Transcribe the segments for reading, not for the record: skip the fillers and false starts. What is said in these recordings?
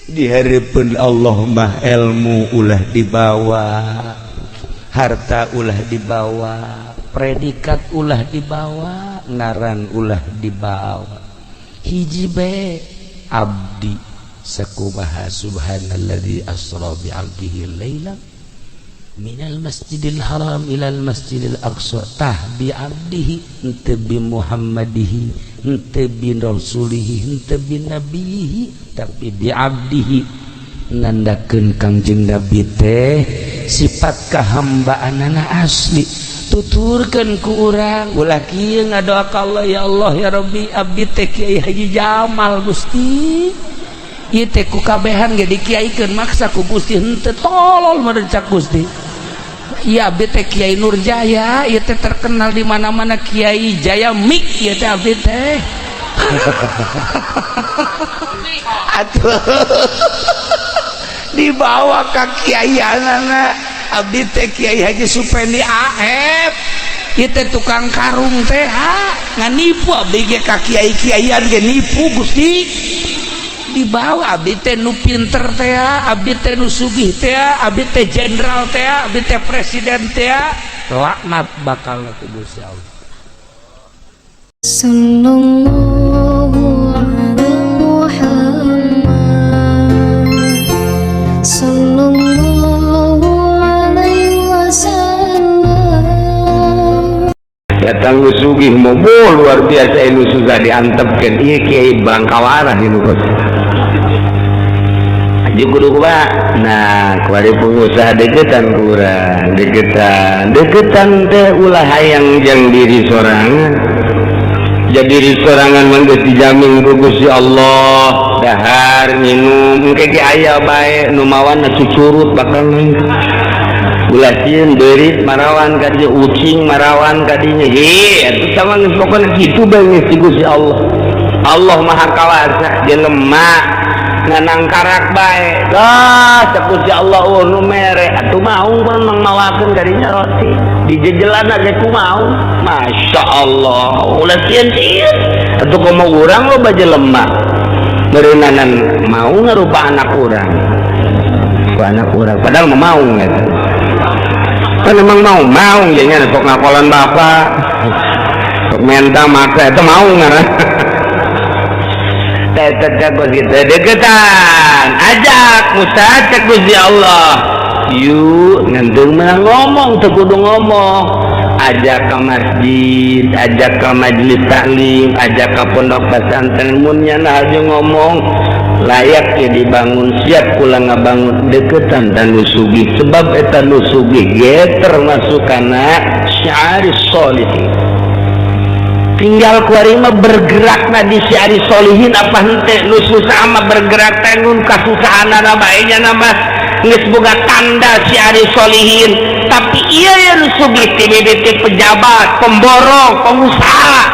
Di hareupeun Allah mah ilmu ulah dibawa, harta ulah dibawa, predikat ulah dibawa, ngaran ulah dibawa. Hiji be, abdi. Sakumaha subhanalladzi asra bi 'abdihi lailan minal masjidil haram ilal masjidil aqsa. Tah, bi 'abdihi, henteu bi muhammadihi, henteu bi rasulihi, henteu bi nabihi, tapi bi 'abdihi. Nandakeun Kangjeng Nabi teh sifat kahambaanana asli. Tuturkeun ku urang, ulah kieu ngadoa ka Allah, "Ya Allah, ya Rabbi, abdi teh Kiai Haji Jamal, Gusti. Ieu teh ku kabehan ge dikiaikeun, maksa ku Gusti." Henteu, tolol meureun cak Gusti. Iya, abdi teh Kiai Nurjaya, ieu teh terkenal di mana-mana, Kiai Jaya Mik ieu teh abdi teh. Atuh dibawa ka kiaianana, abdi teh Kiai Haji Supendi AF, ieu teh tukang karung teh. Ha, nganipu abdi ge ka kiai-kiaian ge nipu, Gusti. Dibawa, abdi teh nu pinter teh, abdi teh nu sugih teh, abdi teh jenderal teh, abdi teh presiden teh. Laknat bakal ku Gusti Allah. Sallallahu ala Muhammad, Sallallahu alaihi wasallam. Datang nu sugih mobil luar biasa, nu susah diantepkeun. Ieu kiai bangkawarah nu kos. Aju kudu kumaha? Nah, kuari pengusaha deketan, kurang deketan. Deketan teh ulah hayang jang diri sorangan. Jadi diri sorangan mah geus dijamin ku Gusti Allah, dahar minum engke ge aya bae, nu mawana cucurut bakal. Ulah sieun beurit marawan ka dieu, ucing marawan ka dinya. Hi atuh sama geus, pokona kitu bae geus di Gusti Allah. Allah Maha Kawasa. Jelema nganangkarak bae dah, cek Gusti Allah, "Oh, nu mere atuh maung pun mang mawakeun ka dinya roti dijejelana ge ku maung." Masya Allah, ulah sieun sieun atuh. Komo urang loba jelema meureunanan mau ngarupa anak urang ku anak urang, padahal mah maung eta kan. Emang mau mau jadinya sok ngakolan bapak, sok menta maka itu mau ngaran. Tetep gitu deketan, ajak Musa, cek Gusti Allah, yuk. Ngentung menang ngomong teu kudu ngomong, ajak ke masjid, ajak ke majelis taklim, ajak ke pondok pesantren. Mun nyana aja ngomong layak ya dibangun, siap kula ngabangun. Deketan dan nu sugih, sebab eta nu sugih ge termasuk kana syiaris solihin. Tinggal kuari mah bergerak na di syiari solihin apa hente. Nu susah mah bergerak teh nun kasusahanana bae nya nama geus boga tanda syiari solihin. Tapi iya ya, nu sugih ti mimiti pejabat, pemborong, pengusaha,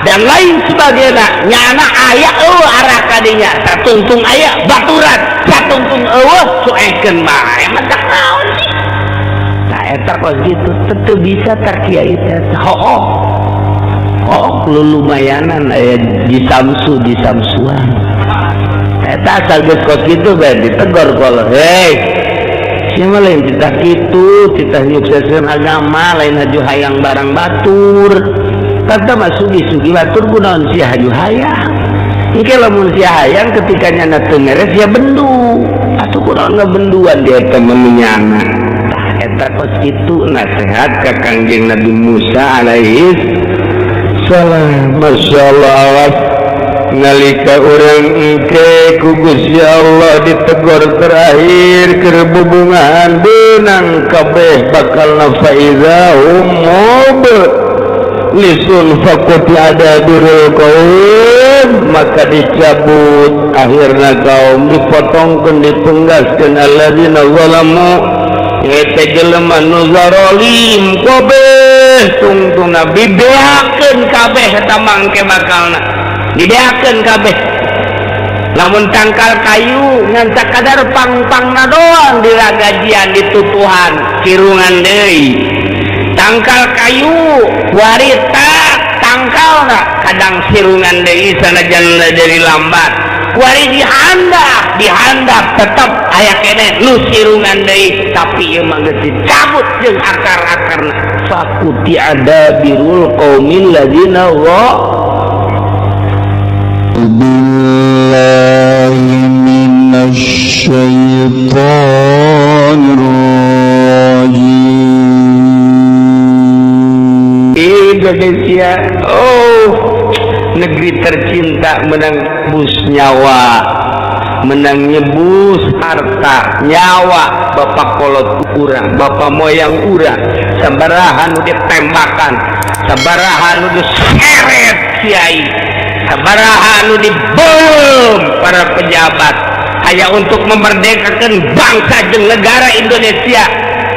dan lain sebagainya, nyana aya eueuh arah kadinya. Satungtung aya baturan, satungtung eueuh cuekeun bae, matak naon sih. Nah, eta kos gitu tentu bisa terkiai teh. Hooh oh, lu lumayanan aya di Samsu, di Samsuan eta. Asal geus kos kitu bae ditegor kalau, "Hei, siapa lain titah kitu, titah nyukseskeun agama, lain haju hayang barang batur." Kata mah sugi-sugi batur, kunaon sia haju hayang? Engke lamun sia hayang, ketika nyana teu mere, sia bendu atuh. Kunaon ngabenduan dia temen nyana? Tah, eta kos kitu nasihat ka Kangjeng Nabi Musa alaihi salam. Masya Allah, awas nalika urang engke ku Gusti Allah ditegor terakhir keur bubungahan, beunang kabeh bakal. Faiza hum mublisun faquti'a dabirul qaum, maka dicabut akhirna kaum, dipotongkeun, dipenggaskeun alladzina zalamu, eta jelema nu zarolim kabeh. Tungtungna dibeakeun kabeh eta mangke, bakalna dibeakeun kabeh. Lamun tangkal kayu ngan sakadar pang-pangna doang diragajian, ditutuhan kirungan deui. Tangkal kayu warita tangkalna kadang sirungan deui, sanajan dari lambat. Kuari dihandap tetep aya keneh nu sirungan deui, tapi ieu mah geus dicabut jeung akar-akarna. Fakuti adabirul qaumil ladzina wa billahi minasy syaithanir rajim. Indonesia, oh negeri tercinta, menang bus nyawa, menang nyebus harta nyawa bapak kolot urang, bapak moyang urang, sabaraha nu ditembakan, sabaraha nu diseret kiai, sabaraha nu dibom para pejabat hanya untuk memerdekakan bangsa dan negara Indonesia.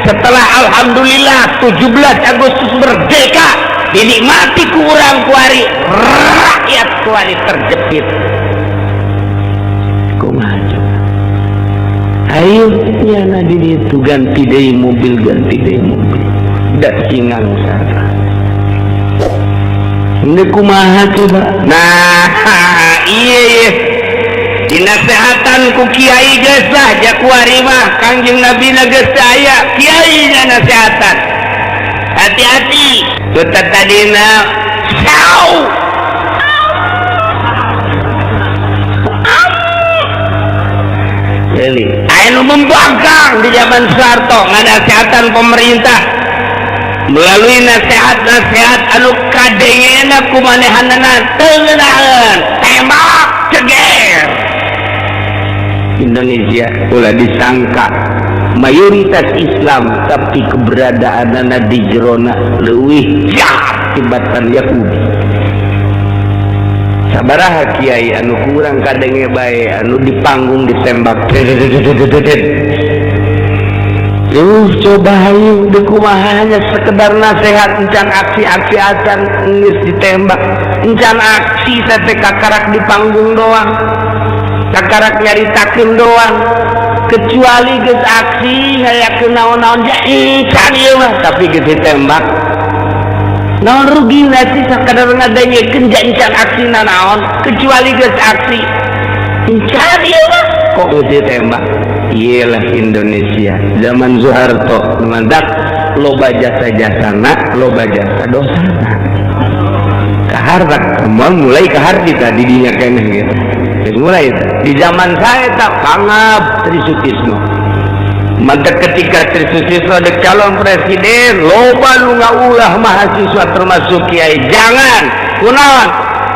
Setelah alhamdulillah 17 Agustus merdeka, dinikmati ku urang kuari, rakyat kuari terjepit. Kumaha coba? Ayo nyana di ditu ganti deui mobil, ganti deui mobil. Da singang sarta. Ini kumaha coba? Nah, iya iya. Dinasehatan ku kiai geus lah jakuari mah Kangjeng Nabi na geus aya kiai na nasehatan. Hati-hati. Teu tadina sau. Jadi, aya nu membangkang di zaman Soeharto nganasehatan pemerintah melalui nasihat-nasihat anu kadengena ku manehanana teu ngeunaheun, tembak ceger. Indonesia ulah disangka mayoritas Islam tapi keberadaanana di jerona leuwih jahat tibatan Yahudi. Sabaraha kiai anu kurang kadenge bae anu di panggung ditembak. Coba hayu deui kumaha hanya sekedar nasihat encan aksi-aksi acan geus ditembak, encan aksi teh kakarak di panggung doang, kakarak nyaritakeun doang, kecuali geus aksi hayakeun naon-naon ja encan ieu mah tapi geus ditembak. Naon rugi sih sakadar ngadengekeun ja encan aksi naon, kecuali geus aksi encan ieu mah kok geus ditembak. Iyalah Indonesia zaman Soeharto mandak loba jasa-jasana loba jasa dosana kahar tak mulai kahar kita di dinya keneh gitu. Geus mulai di zaman saya tak pangap Tri Sutisno. Maka ketika Tri Sutisno dek calon presiden loba nu ngaulah mahasiswa termasuk kiai, jangan kunaon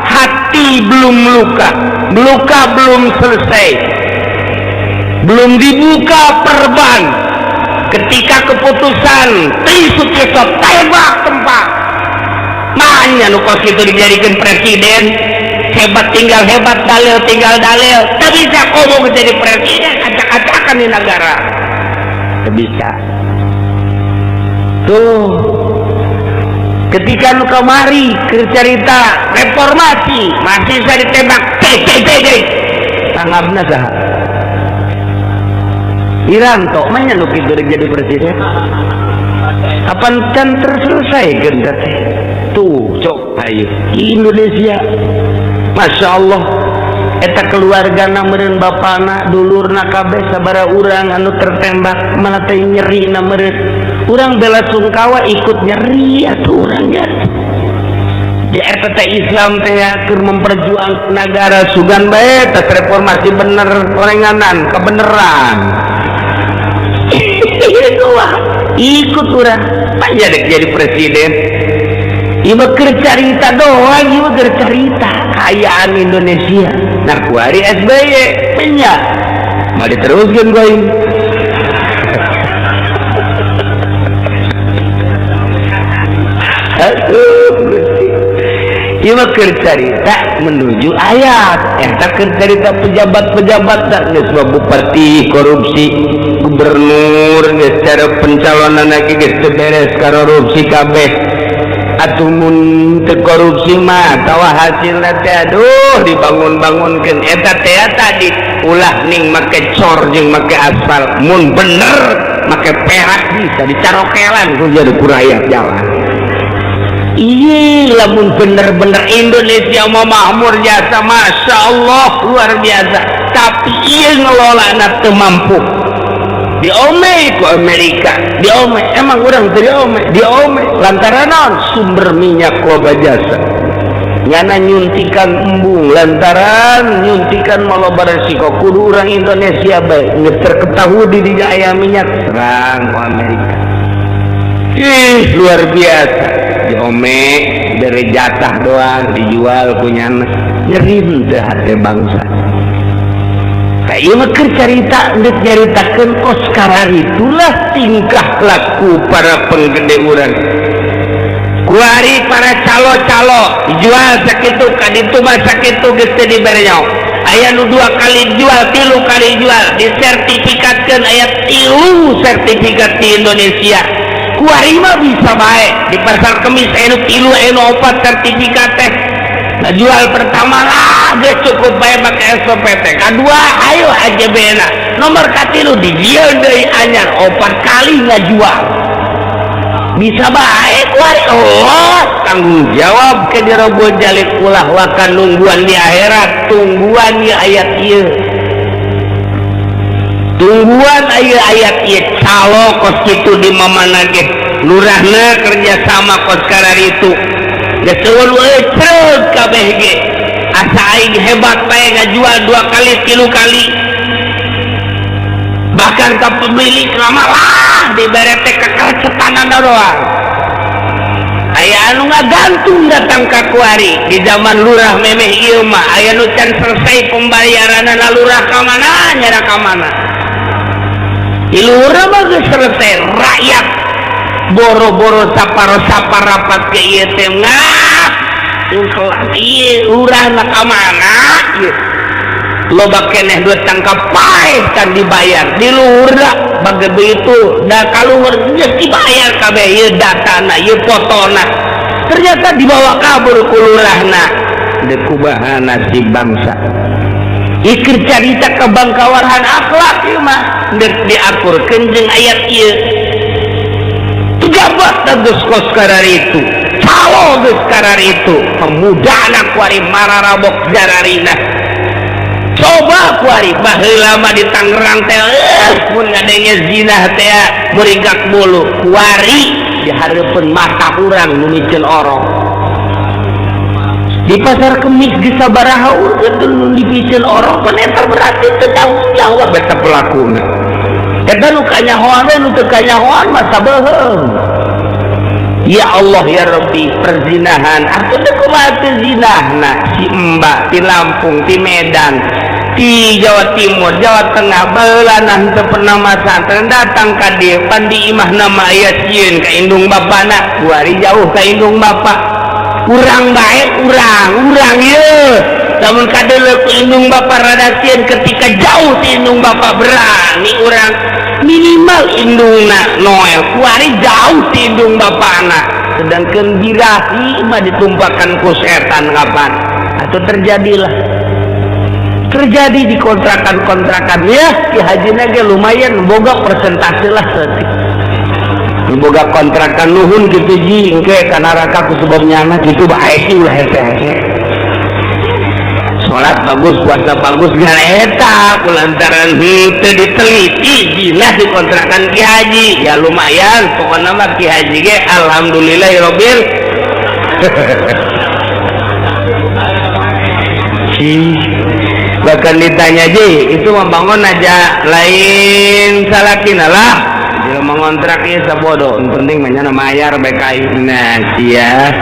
hati belum luka, luka belum selesai, belum dibuka perban. Ketika keputusan Tri Sutisno tembak tempat makanya nu kos kitu dijadikan presiden, hebat tinggal hebat, dalil tinggal dalil, tak bisa ngomong jadi presiden acak-acakan di negara, tak bisa. Tuh ketika nu kamari keur carita reformasi mahasiswa ditembak cek cek cek tanggapna saha? Wiranto mah nya nu kitu jadi presiden. Kapan can terselesaikan teh? Tuh cok ayo Indonesia Masya Allah eta keluargana meureun bapana dulurna kabeh sabaraha urang anu tertembak malah teh nyerina meureun urang bela sungkawa ikut nyeri atuh urang nya. Di RTT Islam teh keur memperjuangkan negara sugan bae teh reformasi bener orenganan kebeneran. Ikut urang panya dek jadi presiden. Ieu mah keur carita doang, ieu mah keur carita kaayaan Indonesia. Nah kuari SBY nya mau diteruskeun ku aing. Aduh Gusti. Ieu mah keur carita menuju ayat. Eta keur carita pejabat-pejabat tak geus mah bupati korupsi, gubernur geus cara pencalonan lagi geus teu beres korupsi kabeh. Atuh mun teu korupsi mah tawa hasilna teh aduh dibangun-bangunkeun eta teh tadi ulah ning make cor jeung make aspal mun bener make perak bisa dicarokelan ku jadi ku rakyat jalan. Iya, lamun bener-bener Indonesia mau makmur jasa, masya Allah luar biasa. Tapi iya ngelola anak teu mampu. Diome ku Amerika, diome. Emang urang teu diome, diome. Lantaran naon? Sumber minyak loba jasa. Nyana nyuntikan embung lantaran nyuntikan maloba resiko kudu urang Indonesia bae geus terketahui di dinya aya minyak serang ku Amerika. Ih, luar biasa. Diome dari jatah doang dijual ku nyana. Nyeri teu hate bangsa. Kayak ieu mah keur carita geus nyaritakeun kos itulah tingkah laku para penggede urang. Kuari para calo-calo dijual sakitu ka ditu mah sakitu geus teu dibere nyaho. Aya nu 2 kali jual, 3 kali jual, disertifikatkeun aya 3 sertifikat di Indonesia. Kuari mah bisa bae di pasar Kemis aya nu 3 aya nu 4 sertifikat teh. Nah, jual pertama lah geus cukup bae make SPP. Kadua ayo AJB-na. Nomor katilu dijieun deui anyar 4 kali ngajual. Bisa bae kuari Allah tanggung jawab ke dirobot jalik ulah wakan nungguan di akhirat, tungguan di ayat ieu. Tungguan aya ayat ieu calo kos kitu di mamana ge lurahna kerja sama kos kararitu. Geus eueun euceuk kabeh ge. Asa aing hebat bae ngajual 2 kali 3 kali. Bahkan ka pemilik lama lah dibere teh kekercetanan doang. Aya anu ngagantung datang ka kuari di zaman lurah memeh ieu mah aya nu can selesai pembayaranana lurah ka mana nyara ka mana. Di lurah mah geus selesai rakyat boro-boro saparo-sapar rapat ke ieu teh ngah ieu lurahna ka mana ieu. Loba keneh duit tangkap paeh kan dibayar di lurah bagai begitu da kaluhur geus dibayar kabeh ieu datana ieu fotona ternyata dibawa kabur ku lurahna deuk kumaha nasib bangsa. Ikir carita kebangkawarhan akhlak ieu mah deuk diakurkeun jeung ayat ieu. Pejabat geus kos kararitu, calo geus kararitu, pemuda anak kuari mararabok jararina. Coba kuari baheula mah di Tangerang teh mun ngadenge zinah teh muringkak bulu kuari di hareupeun mata urang nu miceun orok. Di pasar Kemis geus sabaraha urang nu dipiceun orok pan eta berarti teu tanggung jawab eta pelakuna. Eta nu kanyahoan we nu teu kanyahoan mah sabeuheung. Ya Allah ya Rabbi, perzinahan atuh teu kumaha teu zinahna si Mbak di Lampung, di Medan, di Jawa Timur, Jawa Tengah baheula teu pernah masantren datang ka dieu pan di imahna mah aya sieun ka indung bapana kuari jauh ka indung bapa. Urang bae urang, urang ieu lamun kadeuleu ku indung bapa rada sieun ketika jauh ti indung bapa berani urang minimal indungna Noel kuari jauh ti indung bapana sedangkan birahi mah ditumpakan ku setan kapan atau terjadilah terjadi di kontrakan-kontrakan ya Ki Haji ge lumayan boga persentase lah saeutik boga kontrakan nuhun kitu ji engke ka neraka ku sebab nyana kitu bae sih ulah hese-hese. Salat bagus, puasa bagus, ngan eta kulantaran henteu diteliti zina di kontrakan Ki Haji. Ya lumayan, pokona mah Ki Haji ge alhamdulillahirabbil. Si bahkan ditanya ji, itu membangun aja lain salakina lah. Dia mengontrak ieu sabodo, yang penting mah nya mayar bae ka aing. Nah, sia.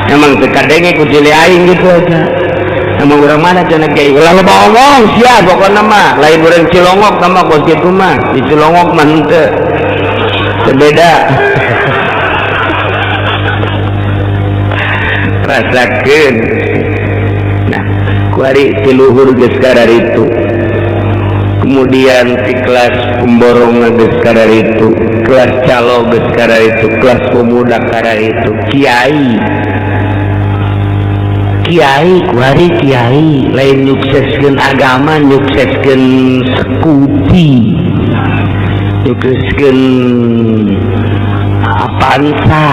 Emang teu kadenge ku cili aing gitu aja. Emang urang mana cenah kiai ulah loba omong sia pokona mah lain urang Cilongok sama kos kitu mah di Cilongok mah henteu teu beda. Rasakeun. Nah, kuari ti luhur geus kararitu. Kemudian ti kelas pemborong geus kararitu, kelas calo geus kararitu, kelas pemuda kararitu, kiai. Kiai kuari kiai lain nyukseskeun agama, nyukseskeun sekuti, nyukseskeun Avanza.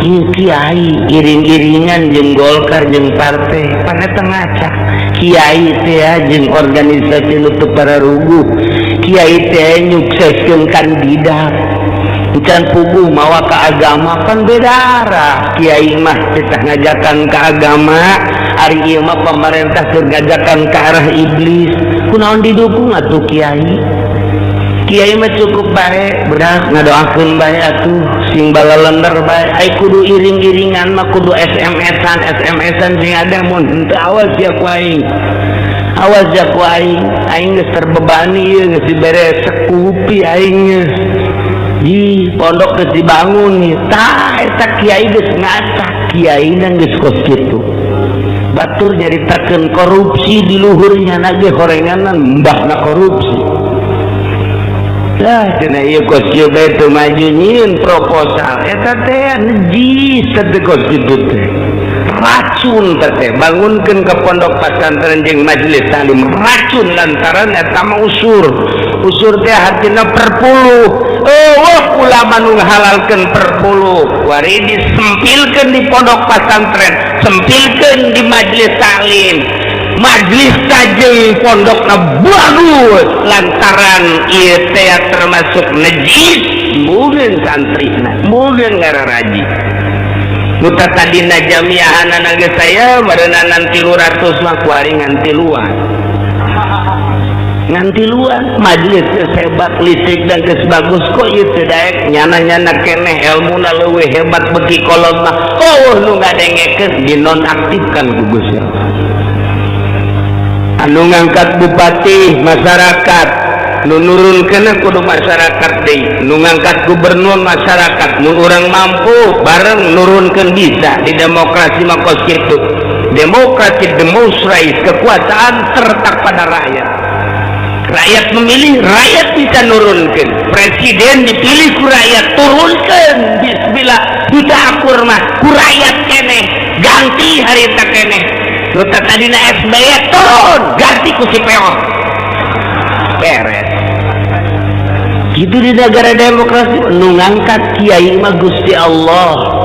Ieu kiai iring-iringan jeung Golkar jeung partai, pan eta ngacak. Kiai teh jeung organisasi nu teu pararuguh, kiai teh nyukseskeun kandidat. Can puguh mawa ka agama, kan beda arah. Kiai mah titah ngajakan ke agama, ari ieu mah pemerintah keur ngajakan ke arah iblis. Kunaon didukung atuh kiai? Kiai mah cukup bae berak ngadoakeun bae atuh, sing balalender bae. Ai kudu iring-iringan mah, kudu SMS-an SMS-an sing ada. Mun henteu, awas ya ku aing, awas ya ku aing. Aing geus terbebani ieu, geus dibere sekupi aing geus di pondok geus dibangun nih. Tah, eta kiai geus ngacak, kiai geus kos kitu. Batur nyaritakeun korupsi di luhurnya nage horenganan mbahna korupsi lah cenah. Ieu kos kieu bae teu maju, nyieun proposal eta teh najis teh, kos kitu teh racun teh. Bangunkeun ke pondok pesantren jeung majelis taklim racun, lantaran eta mah usur. Usur teh hartina perpuluh. Oh, ulama nu ngahalalkeun perpuluh wari disempilkeun di pondok pesantren, sempilkeun di majelis taklim. Majelis tajeng pondokna bagus, lantaran ieu teh termasuk najis. Mungkin santrina mungkin ngararaji. Nu tadina jamiahanana geus saya meureunan 300 mah, kuari ngan tiluan, ngan tiluan. Majelis geus hebat, listrik dan geus bagus, kok ieu teu daek? Nyana-nyana keneh elmuna leuwih hebat beki kolot mah. Oh, nu ngadengekeun dinonaktifkan ku Gusti Allah. Anu ngangkat bupati masyarakat, nu nurunkeun kudu masyarakat deui. Nu ngangkat gubernur masyarakat, mun urang mampu bareng nurunkeun bisa. Di demokrasi mah kos kitu. Demokrasi demonstrasi, kekuasaan terletak pada rakyat. Rakyat memilih, rakyat bisa nurunkeun. Presiden dipilih ku rakyat, turunkeun. Bismillah, kita akur mah ku rakyat keneh, ganti harita keneh. Nu tadina SBY turun, ganti ku si Peot, beres gitu di negara demokrasi. Nu ngangkat kiai mah Gusti Allah.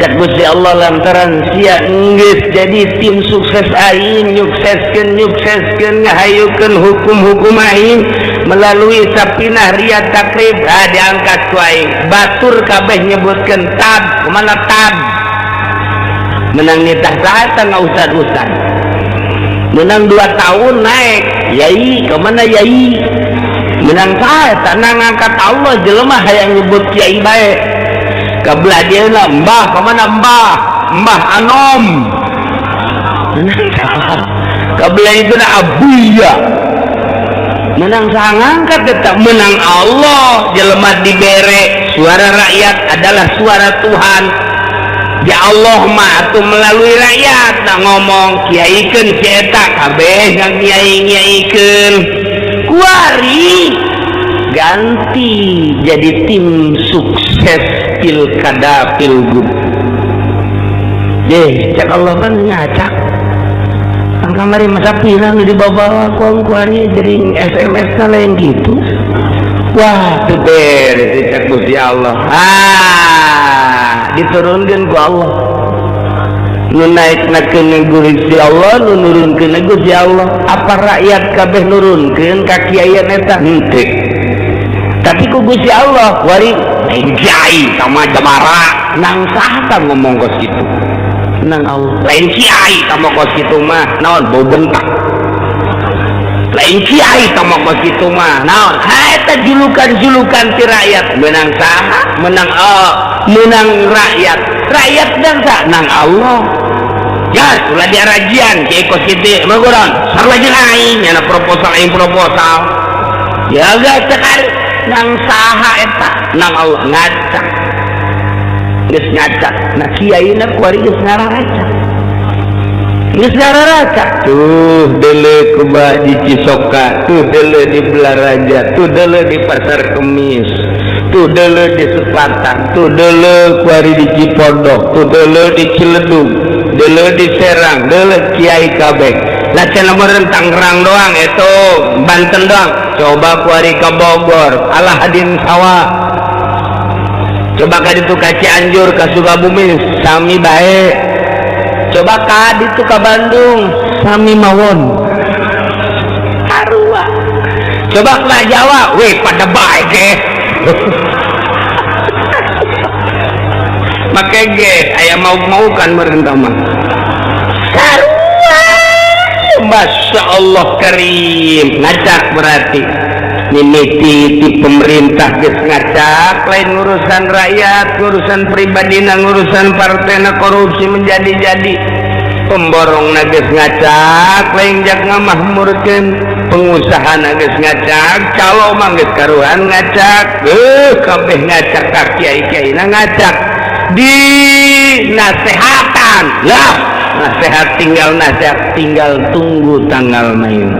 Cek Gusti Allah, lantaran sia geus jadi tim sukses aing, nyukseskeun nyukseskeun ngahayukeun hukum-hukum aing melalui Sapinah Riyad Takrib, ah, diangkat ku aing. Batur kabeh nyebutkeun tab kemana tab menang nitah saha nggak ustad-ustad menang 2 tahun naik yai kemana yai menang saha tanah ngangkat Allah. Jelema hayang nyebut kiai bae. Kabelah dia lah, mbah kemana, mbah mbah anom. Kabelah itu na abuya menang saha ngangkat? Tetap menang Allah. Jelema dibere suara rakyat adalah suara Tuhan. Ya Allah mah atuh melalui rakyat. Nah, ngomong kiaikeun si eta kabeh kiai ngiaikeun kuari ganti jadi tim sukses pilkada pilgub deh. Cek Allah kan ngacak. Kan kamari masa pirang dibawa ku kuari jadi SMS na lain gitu. Wah, tuh beres. Cek Gusti Allah, ah, diturunkan ku Allah. Nu naik nakeun Gusti Allah, nu nurunkeun Gusti Allah. Apa rakyat kabeh nurunkeun ka kiai eta? Henteu, tapi ku Gusti Allah. Wari lain kiai sama jamara nang saha ngomong kos kitu? Nang Allah. Lain kiai sama kos kitu mah naon, bau bentak. Lain kiai sama kos kitu mah naon. Eta julukan-julukan ti rakyat. Menang saha? Menang, oh, menang rakyat. Rakyat nang sa nang Allah. Ya ulah diarajian kiai kos kitu mah urang sarua jeung aing nyana proposal aing proposal ya gak sekali. Nang saha eta? Nang Allah. Ngacak geus ngacak. Nah, kiai na kuari geus ngararacak, geus ngararacak. Tuh dele kuba di Cisoka, tuh dele di Balaraja, tuh dele di Pasar Kemis, tuh dele di Sepatan, tuh dele kuari di Cipondoh, tuh dele di Ciledug, dele di Serang, dele kiai kabeh lah. Cenah meureun Tangerang doang itu, Banten doang. Coba kuari ke Bogor, Aladin Sawa. Coba ka ditu ka Cianjur ka Sukabumi sami bae. Coba ka ditu ka Bandung sami mawon. Sarua. Coba ka Jawa weh pada bae ge. Make ge aya mau-mau kan meureun mah. Sarua. Masya Allah karim. Ngacak berarti mimiti ti pemerintah geus ngacak lain urusan rakyat, urusan pribadina, urusan partena korupsi menjadi-jadi. Pemborong geus ngacak lain jak ngamahmurkeun, pengusaha geus ngacak, calo mah geus karuhan ngacak, kabeh ngacak ka kiai-kiaina ngacak. Di nasehatan lah, nasehat tinggal nasehat, tinggal tunggu tanggal main.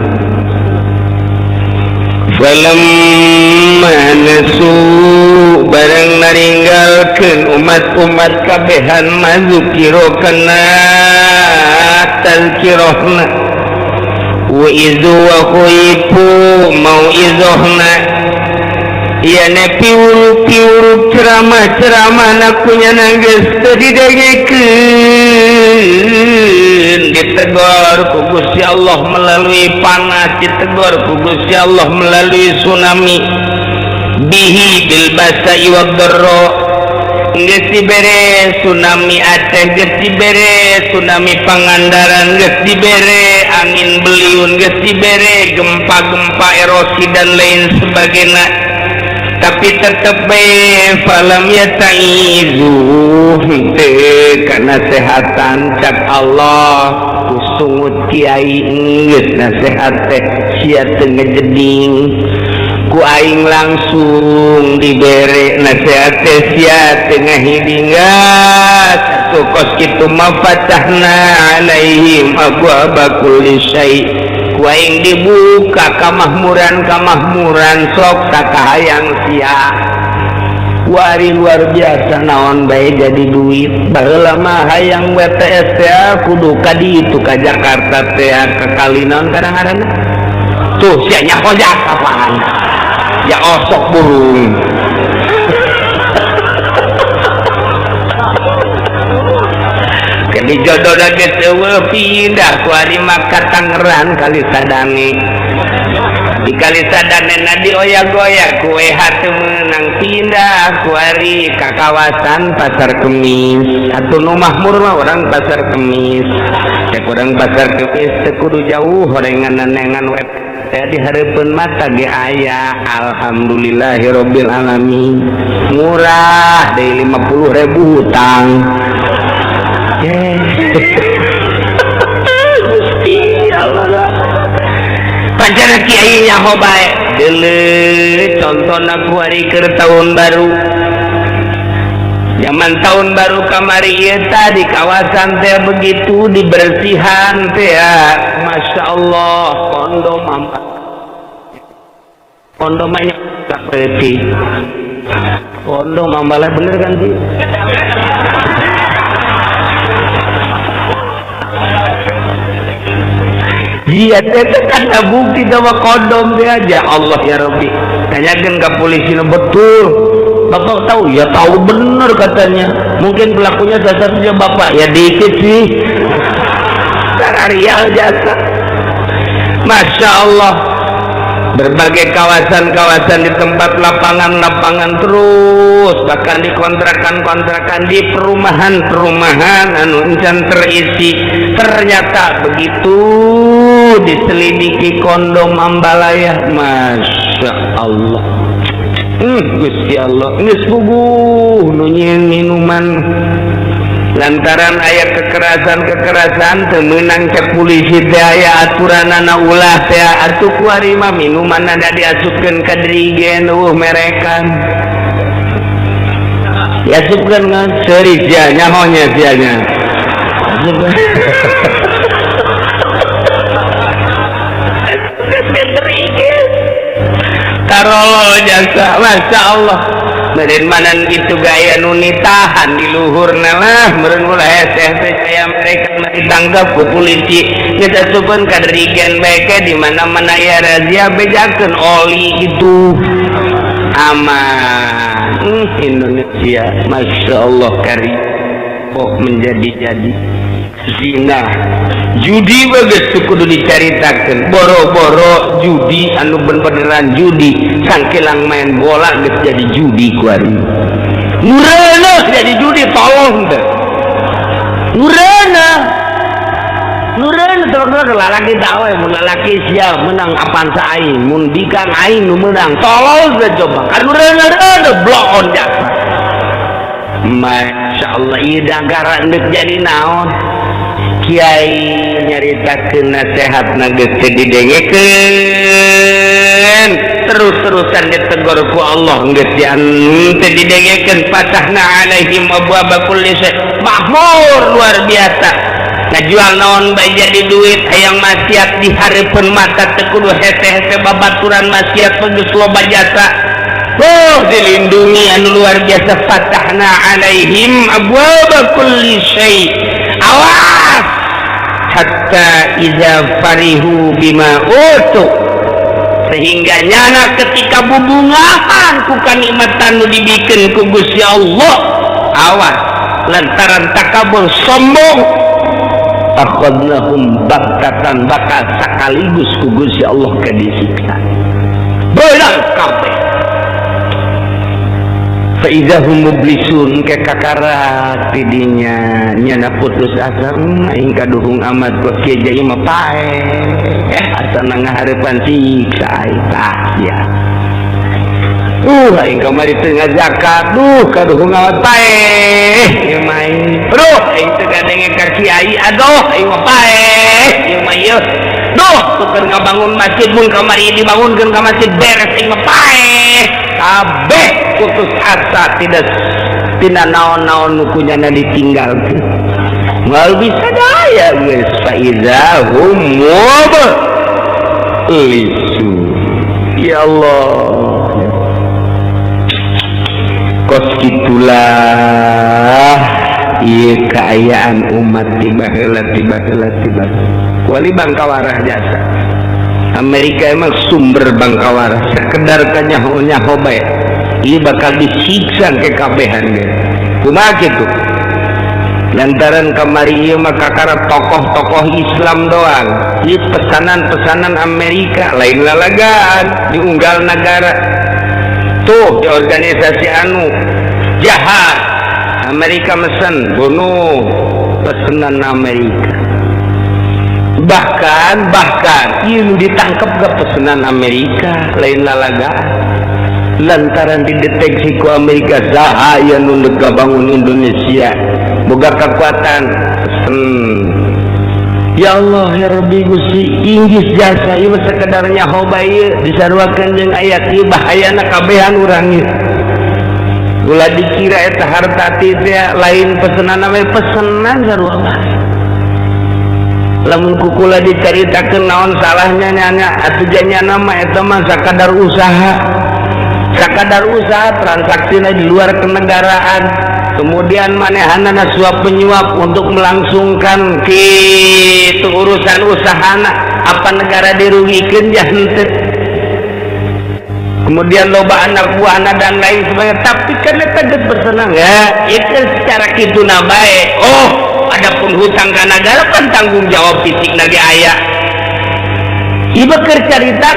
Falamma nasu barang naringgalkeun umat-umat kabehan mazukiro kana tazkirahna wa izu wa khuifu mau'izohna ieu piuru-piuru ceramah-ceramah na kunyana geus teu didengekeun. Ditegor ku Gusti Allah melalui panas, ditegor ku Gusti Allah melalui tsunami bihi bil basa'i wad darra. Geus dibere tsunami Aceh, geus dibere tsunami Pangandaran, geus dibere angin beliun, geus dibere gempa-gempa erosi dan lain sebagainya, tapi tetep bae falam yataizu henteu kana sehatan cak Allah. Ku sungut kiai geus nasehat teh sia teu ngejeding, ku aing langsung dibere nasehat teh sia teu ngahiding. Satu kos kitu mah fatahna alaihim abwaaba kulli syai', ku aing dibuka kamahmuran-kamahmuran sok sakahayang sia. Wari luar biasa naon bae jadi duit. Baheula mah hayang WTS teh kudu ka ditu ka Jakarta teh ka kali naon kadang-kadang tuh sia nyaho apaan ya osok burung. Di jodoh geus eueuh pindah ku ari mah ka Tangerang kali sadane. Di kali sadane na dioyak-oyak ku WH teu meunang pindah ku ari ka kawasan Pasar Kemis. Atuh nu mahmur mah urang Pasar Kemis. Cek urang Pasar Kemis teu kudu jauh horengan-nengan web teh di hareupeun mata ge aya. Alhamdulillahirabbil alamin. Murah deui 50.000 hutang. Gusti Allah. Pancana kiai nyaho bae. Deuleu contona ku ari keur tahun baru. Zaman tahun baru kamari ieu tah di kawasan teh begitu dibersihan teh ya. Masya Allah kondom ampa. Kondom mah nya peuting. Kondom ambalah bener kan sih? Iya, teh kan ada bukti sama kondom teh aja. Allah ya Rabbi. Tanyakan ke polisi betul. Bapak tahu? Ya tahu bener katanya. Mungkin pelakunya salah bapak. Ya dikit sih. Rial jasa. Masya Allah. Berbagai kawasan-kawasan di tempat lapangan-lapangan terus, bahkan di kontrakan-kontrakan, di perumahan-perumahan anu encan terisi. Ternyata begitu diselidiki kondom ambalaya, Masya Allah. Gusti Allah, geus puguh nu nyieun minuman. Lantaran aya kekerasan-kekerasan teu meunang cek polisi teh aya aturanana ulah teh atuh ku ari mah minuman ada diasupkeun ka dirigen eueuh merekan. Diasupkeun kan seuri sia nyaho nya sia nya. Tarolo jasa, Masya Allah. Meureun manan kitu gaya nu nitahan di luhurna lah, meureun ulah heseh teh aya mereka mah ditangkap ku polisi. Geus asupeun ka dirigen bae ke di mana-mana aya razia bejakeun oli gitu. Aman. Indonesia Masya Allah kari oh menjadi-jadi zina judi bagus kudu dicaritakeun boro-boro judi anu beneran judi sangkilang main bola geus jadi judi kuari nureuneuh jadi judi tolong teh nureuneuh nureuneuh tolong lalaki tahu mun lalaki siap menang Avanza aing mun bikang aing nu menang tolong teh coba kan nureuneuh bloon jasa. Masya Allah ieu negara geus jadi naon kiai nyaritakeun nasehatna geus teu didengekeun terus-terusan ditegur ku Allah geus teu didengekeun fatahna alaihim abwaaba kulli syai makmur luar biasa ngajual naon bae jadi duit hayang maksiat di hareupeun mata teu kudu hese-hese babaturan maksiat geus loba jasa. Oh dilindungi anu luar biasa fatahna alaihim abwaaba kulli syai awas hatta iza farihu bima utu sehingga nyana ketika bubungahan ku kanikmatan nu dibikeun ku Gusti Allah awas lantaran takabur sombong akhadnahum baghtatan bakal sekaligus ku Gusti Allah ke disiksa beunang kabeh. Fa idza hum mublisun ke kakarak tidinya nyana putus asa aing kaduhung amat ku kieu jadi mah paeh asana ngahareupan siksa aing tah sia aing kamari teu ngazakat duh kaduhung amat paeh ieu mah aing duh aing teu ngadenge ka kiai aduh aing mah paeh ieu mah ieu duh tuker ngabangun masjid mun kamari dibangunkeun ka masjid beres aing mah paeh kabeh putus asa tidak tina naon-naon nu kunyana ditinggalkeun moal bisa daya geus fa iza hum mublisun. Ya Allah kos kitulah ieu kaayaan umat tiba heula tiba heula tiba wali bangkawarah jasa Amerika emang sumber bangkawarah sekedar kanyaho-nyaho bae ieu bakal disiksa ke kabehan ge kumaha kitu lantaran kamari ieu mah kakara tokoh-tokoh Islam doang ieu pesanan-pesanan Amerika lain lalagaan diunggal negara tuh di organisasi anu jahat Amerika mesen bunuh pesanan Amerika bahkan ieu ditangkap ke pesanan Amerika lain lalagaan lantaran dideteksi ku Amerika saha aya nu bangun Indonesia boga kekuatan pesen. Ya Allah ya Rabbi Gusti inggis jasa ieu sekedar nyaho bae ieu disaruakeun jeung ayat ieu bahayana kabehan urang ieu ulah dikira eta harta teh lain pesenan we pesenan sarua bae lamun kukula dicaritakeun naon salahnya nyanya atuh janyana mah eta mah sakadar usaha transaksina di luar kenegaraan kemudian manehanana suap penyuap untuk melangsungkan kitu urusan usahana apa negara dirugikeun ya henteu kemudian loba anak buahna dan lain sebagainya tapi kan eta geus bersenang ya itu secara kituna bae. Oh adapun hutang ka negara kan tanggung jawab fisik ge aya ieu keur carita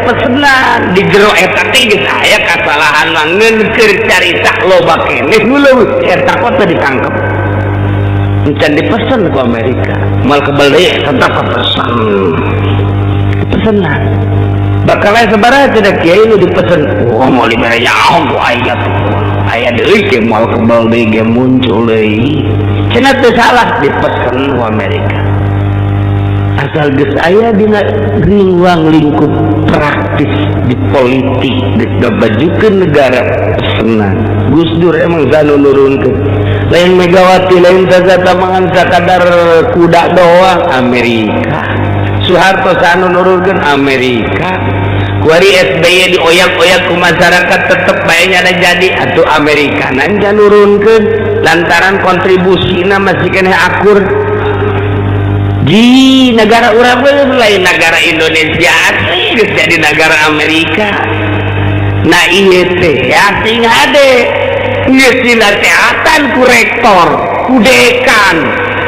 pesenan di jero eta teh geus aya kasalahan mah ngeun keur carita loba keneh nu leuwih eta kok teu ditangkep encan dipesen ku Amerika moal kebel deui tetep pesan pesenan bakal aya sabaraha cenah kiai nu dipesen oh moal dibere nyaho ku aing atuh aya deui ge moal kebel deui ge muncul deui cenah teu salah dipesen ku Amerika asal geus aya dina ruang lingkup praktis di politik geus ngabajukeun negara pesenan Gus Dur emang sanu nurunkeun lain Megawati lain saja sakadar kuda doang Amerika Soeharto sanu nurunkeun Amerika kuari SBY dioyak-oyak ku masyarakat tetep bae nyana jadi atuh Amerika nanja nurunkeun lantaran kontribusina masih keneh akur di negara urang lain negara Indonesia asli geus jadi negara Amerika. Nah ieu teh ya sing hade geus dinasehatan ku rektor, ku dekan,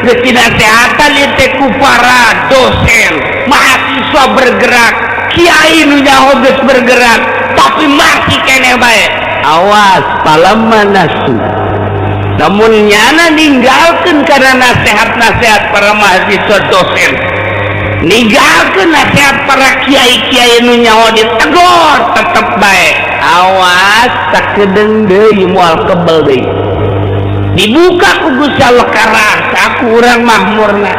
geus dinasehatan ieu teh ku para dosen, mahasiswa bergerak, kiai nu nyaho geus bergerak, tapi masih keneh bae. Awas falamma nasu. Namun nyana ninggalkeun karena nasihat-nasihat para mahasiswa dosen, ninggalkeun nasihat para kiai-kiai nu nyaho ditegor tetep bae. Awas sakedeung deui moal kebel deui. Dibuka ku Gusti Allah karasa ku urang mahmurna.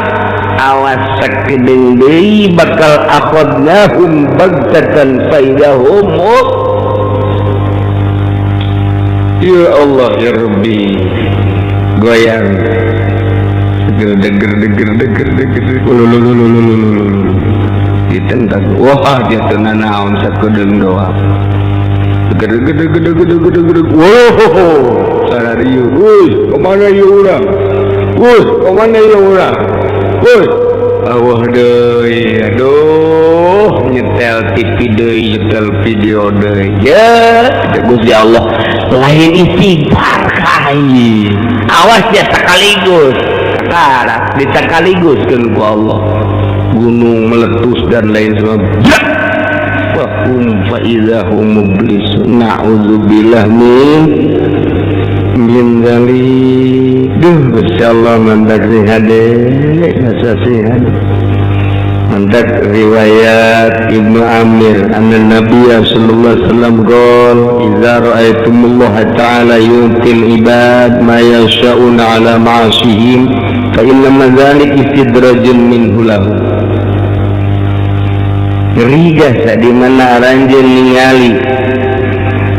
Awas sakedeung deui bakal akhadnahum baghtatan faidahum. Ya Allah ya Rabbi, goyang deger deger deger deger deger ulululululululu ditentang. Wah dia teu nanaon sakedeung doang. Deger deger deger deger deger deger. Wow, sararieu. Woi, kemana ieu urang? Woi, kemana ieu urang? Woi, awah deui. Aduh, nyetel TV deui, nyetel video deui. Ya, Gusti Allah lain istighfar ka aing. Awas ya sekaligus. Sakarat disakaliguskeun ku Allah. Gunung meletus dan lain sebagainya. Wa hum fa idza hum mublisun. Na'udzubillah min dzalik. Duh, Gusti Allah mandak sing hade, masa sing hade. Mandak riwayat Ibnu Amir anna Nabiy sallallahu alaihi wasallam qol idza ra'aytumullaha ta'ala yu'til ibad ma yasha'una ala ma'asihim fa inna ma dzalik istidrajun minhu lahu. Ngeri gasa di mana aranjeun ningali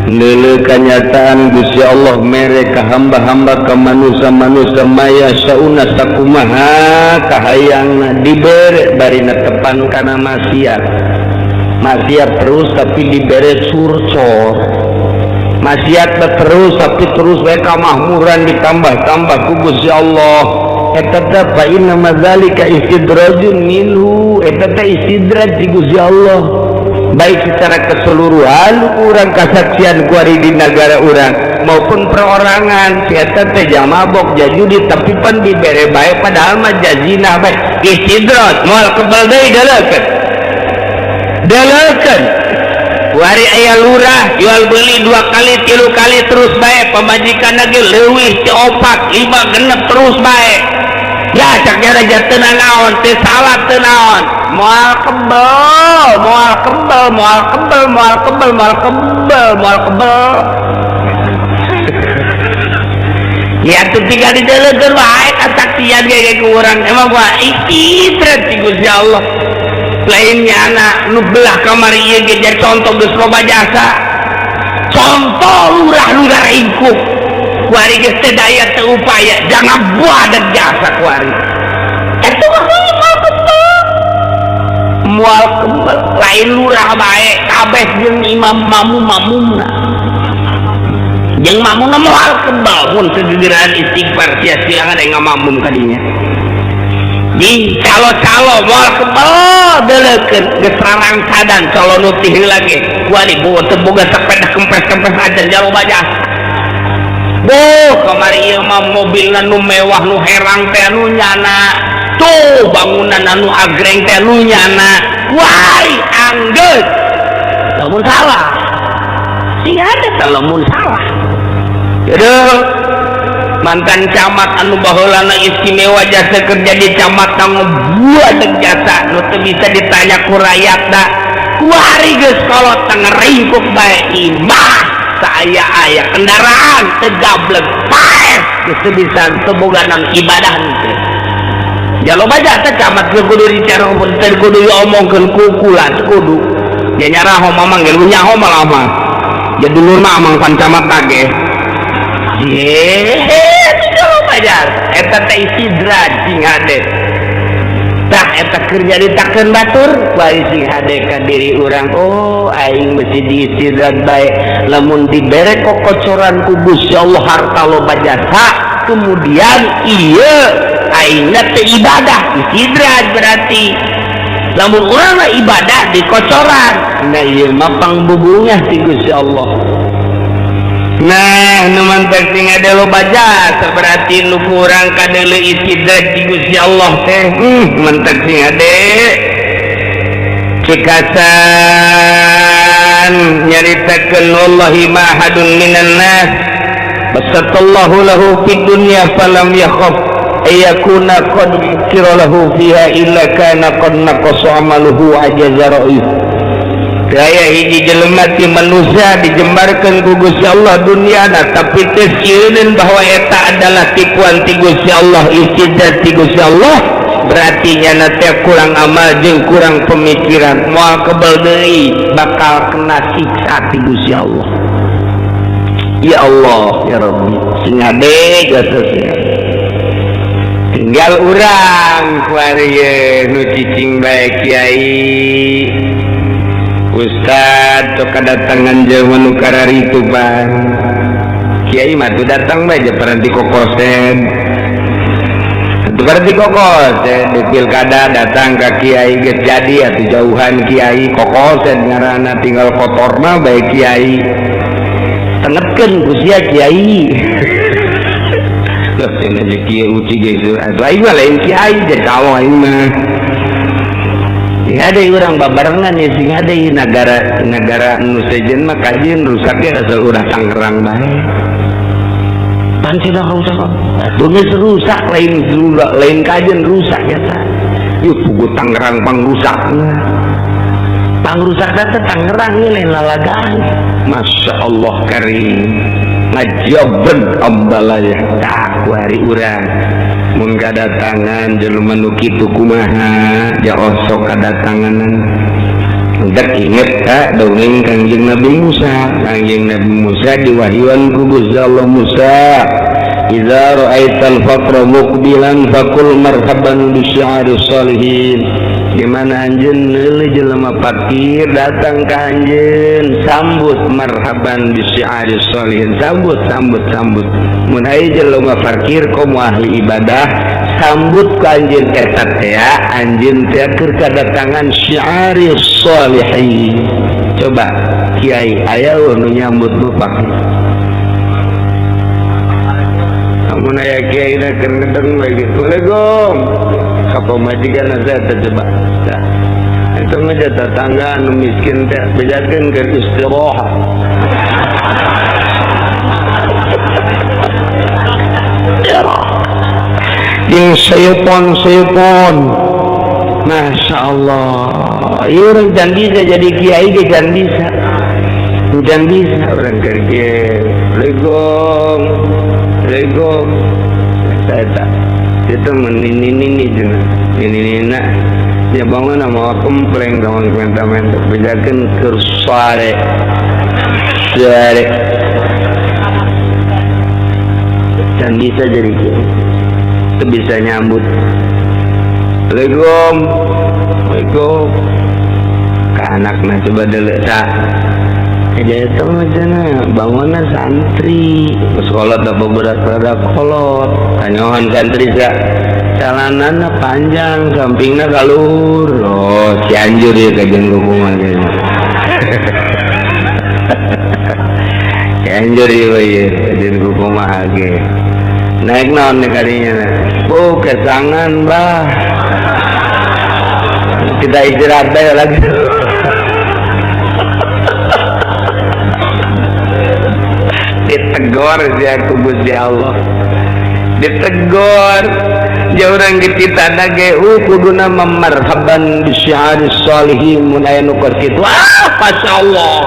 neuleuh kanyataan Gusti Allah mere ka hamba-hamba ka manusia-manusia maya sauna sakumaha kahayangna dibere barina tepan kana maksiat. Maksiat terus tapi dibere surcor. Maksiat terus tapi terus we kamahmuran ditambah-tambah ku Gusti Allah. Eta teh fa inna madzalika istidrajun minhu. Eta teh istidraj di Gusti Allah. Baik secara keseluruhan urang kasaksian kuari di negara urang maupun perorangan si eta teh jang mabok jajudi tapi pan dibere bae padahal mah jazina bae istidraj moal kebal deui deleukeun deleukeun kuari aya lurah jual beli 2 kali 3 kali terus bae pamajikan lagi leuwih ti 4 5 genep terus bae ya cak raja teu nanaon teu salah teu naon moal kebel moal kebel moal kebel moal kebel moal kebel moal kebel ya tuh tinggal dideleukeun wae kasaksian ge ku urang emang gua istidrat ti Gusti Allah lain nyana nu belah kamari ieu ge jadi contoh geus loba jasa contoh lurah-lurah ingkuk kuari geus teu daya teu upaya jangan buat jasa kuari eta mah moal kebel moal kebel lain lurah bae kabeh jeung imam mamum-mamumna jeung mamumna moal kebel mun segegeran istighfar sia-sia ada ngamamum ka dinya di calo-calo moal kebel deleukeun geus rarangsadan calo nu ti heula ge kuari teu boga sepeda kempes-kempes aja jaloba jasa. Boh, kamari ieu mah mobilna nu mewah nu herang teh nu nyana. Tuh bangunan anu agreng teh nu nyana. Wai anggeus. Lamun salah. Sing ada teh lamun salah. Aduh, mantan camat anu baheulana istimewa jasa kerja di camat ngebuat jasa nu teu bisa ditanya ku rakyatna. Kuari geus kolot ngeringkuk bae imah. Saya aya kendaraan tegablek paes geus bisa teu boga naon ibadah teh. Ya loba jasa camat teu kudu dicarong teu kudu diomongkeun ku kula teu kudu. Ya nyaraho mamang ge nyaho malah mah. Ya dulur mah amang pan camat ge. Ye, teu loba jasa eta teh istidraj sing hade. Tah eta keur nyaritakeun batur bae sing hade ka diri urang. Oh, aing mesti diistidraj bae lamun dibere kokocoran ku Gusti Allah harta loba jasa kemudian ieu aingna teu ibadah istidraj berarti. Lamun urang mah ibadah dikocoran. Nah ieu mah pangbubungah ti Gusti Allah. Nah nu mantek sing ade loba jasa berarti nu kurang kadeuleu istidraj ti Gusti Allah teh. Mantek sing ade cikasan nyaritakeun wallahi ma ahadun minan nas basatallahu lahu fid dunya falam yakhaf ayakuna qad kira lahu fiha illa kana qad naqasa amaluhu ajaza ra'yuh. Daya hiji jelema ti manusia dijembarkeun ku Gusti Allah dunyana tapi teu sieun bahwa eta adalah tipuan ti Gusti Allah, istidraj ti Gusti Allah, berarti nyana teh kurang amal jeung kurang pemikiran, moal kebel deui bakal kena siksa ti Gusti Allah. Ya Allah ya Rabbi, sing ade jasa sing tinggal urang kuari nu cicing bae kiai ustad tok kadatangan jelema nu kararitu bang. Kiai mah tuh datang bae je paranti kokosen. Tuh paranti kokosen di pilkada datang ka kiai geus jadi atuh jauhan kiai kokosen ngaranna tinggal kotorna bae kiai. Tengetkeun ku sia kiai. Lah cenah je kiai uci geus atuh aing mah lain kiai je kawo aing mah. Sing ada urang babarengan ya, sing ada negara negara nu sejen mah kajian rusaknya asal urang Tangerang bae. Pan cenah rusak. Atuh geus rusak lain lain kajian rusak ya ta. Ieu pugu Tangerang pangrusakna. Pangrusakna teh Tangerang ieu lain lalagaan. Masya Allah karim. Ngajaben ambalaya tak kuari urang. Mun kadatangan jelema nu kitu kumaha ja osok kadatanganan. Dek inget ka dongeng Kangjeng Nabi Musa. Kangjeng Nabi Musa diwahyuan ku Gusti Allah, Musa, idza ra'aital faqra muqbilan faqul marhaban bisya'ari salihin. Gimana anjeun neuleuh jelema fakir datang ka anjeun, sambut marhaban bisya'ari salihin, sambut sambut sambut. Mun aya jelema fakir komo ahli ibadah, sambut ku anjeun eta teh, anjeun teh keur kadatangan syi'ari salihin. Coba kiai aya nu nyambut nu fakir. Mun aya kiai na keur ngedeng we gitu. Assalamualaikum. Ka pamajikan saya teh coba. Tah. Eta mah tetangga anu miskin teh bejakeun keur istirahat. Jeung seupon-seupon. Masya Allah. Ieu urang can bisa jadi kiai ge can bisa. Can bisa urang keur kieu. Assalamualaikum. Assalamualaikum. Eta itu menini-nini cenah. Nini-nina ya bangun sama kompleng dong minta-minta bejakeun keur sare. Sare. Can bisa jadi kiai. Teu bisa nyambut. Assalamualaikum. Assalamualaikum. Ka anakna coba deuleu tah. Jadi itu macamnya bangunnya santri sekolah tak berat-berat kolot tanyohan santri sa celanana panjang sampingna kalur. Oh Cianjur ya kajian hukuman kayaknya. Cianjur ya ya kajian hukuman ge naik naon nih kadinya. Oh kesangan bah kita istirahat bae lagi. Ditegor sia ku Gusti Allah. Ditegor ja urang dititana ge kuduna memarhaban bisya'ari salihin mun aya nu keur kitu. Ah masyaallah.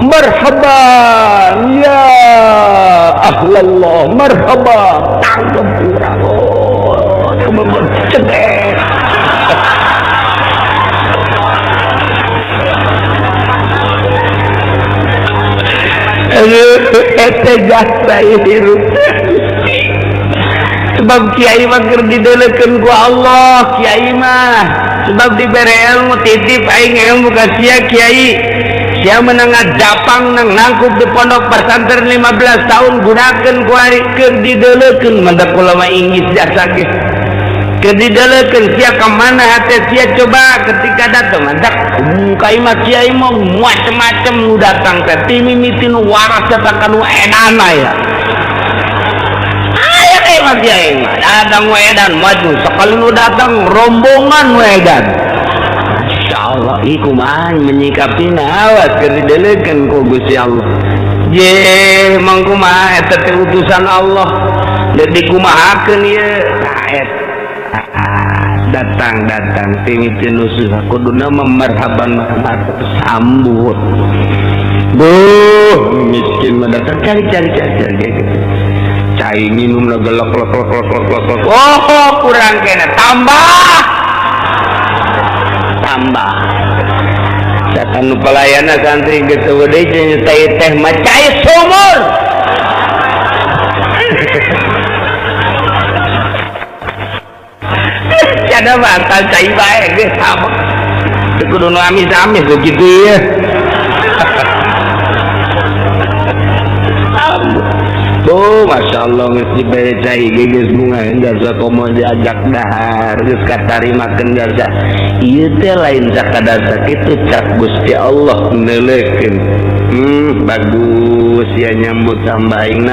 Marhaban ya ahlallah marhaban. Tangkep urang. Oh, cedek. Eta jasa hirup. Sebab kiai mah keur dideulekeun ku Allah, kiai mah sebab dibere ilmu titip aing ilmu ka sia kiai. Sia menang ngajapang nang nangkup di pondok pesantren 15 tahun gunakeun ku ari keur dideulekeun mantak ulama Inggris jasa ge. Keur didelekeun sia ka mana hate sia coba ketika datang mantak ka imah kiai mah macem-macem nu datang teh ti mimiti nu waras eta ka nu edan aya. Aya ka imah kiai mah datang we edan maju sakali nu datang rombongan we edan. Insyaallah ieu kumaha menyikapina awas keur didelekeun ku Gusti Allah. Ye mang kumaha eta teh utusan Allah. Deuk dikumahakeun ieu tah eta datang-datang timiti nu susah kuduna marhaban marhaban sambut. Duh miskin mah datang cari cari cari cari gitu. Cai minum lah gelok lok lok lok lok lok. Oh kurang kena tambah tambah. Satan nu pelayana santri geus eueuh deui jeung teh teh mah cai sumur. Ada bantal cai bae geus sama. Teu kudu nu amis-amis kitu ieu. Oh, Masya Allah geus dibere cai geus bunga jasa komo diajak dahar geus katarimakeun jasa. Ieu teh lain sakadar sakitu cak Gusti Allah neuleukeun. Bagus ya nyambut tambah aing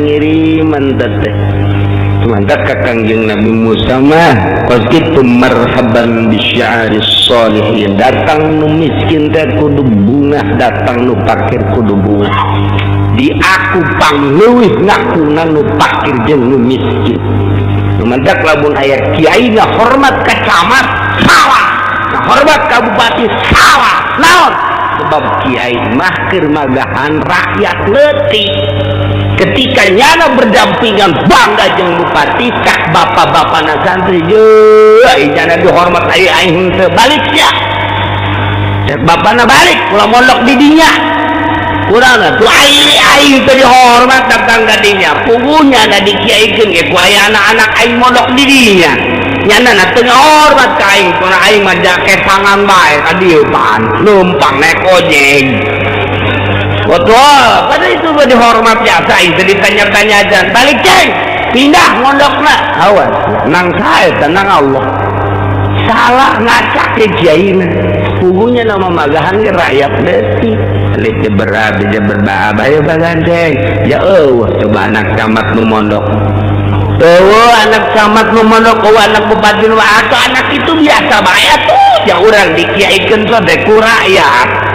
ngiriman teh. Mantap ka Kangjeng Nabi Musa mah kos kitu marhaban bisya'aris sholihin. Datang nu miskin teh kudu bungah, datang nu fakir kudu bungah. Di aku pangleuwih ngakuna nu fakir jeung nu miskin. Mantap lamun aya kiai ngahormat ka camat salah, ngahormat ka bupati salah. Naon? Sebab kiai mah keur magahan rakyat leutik. Ketika nyana berdampingan bangga jeung bupati cak bapak-bapana santri ye nyana dihormat aing aing henteu balik sia. Cak bapana balik ulah mondok di dinya. Kurang tuh aing aing teu dihormat datang ka dinya. Puguhnya da dikiaikeun ge ku aya anak-anak aing mondok di dinya. Nyana na teu ngahormat ka aing, kuna aing mah jakesangan bae ka dieu pan numpang naik ojek. Betul, pada itu mah dihormat biasa, itu ditanya-tanya aja. Balik ceng, pindah mondokna. Awas, nang sae tenang Allah. Salah ngacak ke kiaina. Puguhnya nama magahan ke rakyat leutik. Leutik berat, dia berbahaya bae bagan ceng. Ya eueuh, coba anak camat nu mondok. Eueuh anak camat nu mondok, eueuh anak bupati nu atau anak itu biasa bae atuh. Ya urang dikiaikeun teh ku rakyat.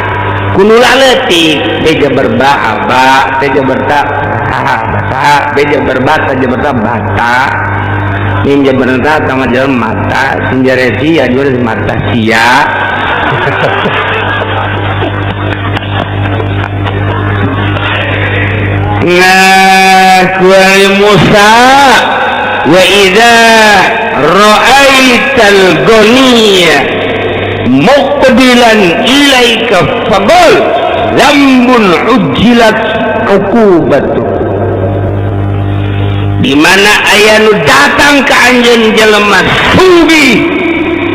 Kunula leutik beja berba aba beja berta bata beja berbata beja berta bata ninja berta sama jalan mata sinjare sia jual mata sia. Nah kuali Musa wa idza ra'aital ghaniya muqbilan ilaika faqul lambun ujjilat uqubatu. Di mana aya nu datang ka anjeun jelema sugih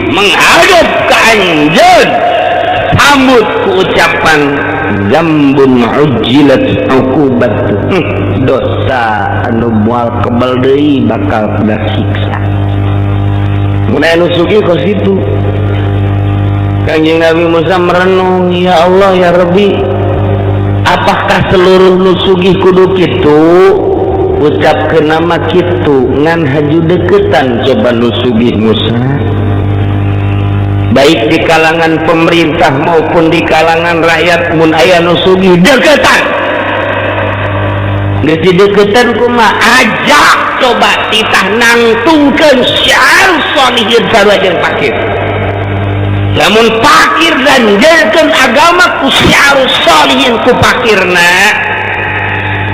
menghadap ka anjeun sambut ku ucapan zambun ujjilat uqubatu. Dosa anu moal kebal deui bakal kena siksa. Mun aya nu sugih kos kitu. Kangjeng Nabi Musa merenung, ya Allah ya Rabbi, apakah seluruh nu sugih kudu kitu? Ucapkeun nama kitu ngan haju deketan coba nu sugih Musa. Baik di kalangan pemerintah maupun di kalangan rakyat mun aya nu sugih deketan. Geus dideketan kumaha? Ajak coba titah nangtungkeun syiar sholihin sarua jeung fakir. Lamun fakir dan jadikan agama ku syiar sholihin ku fakirna.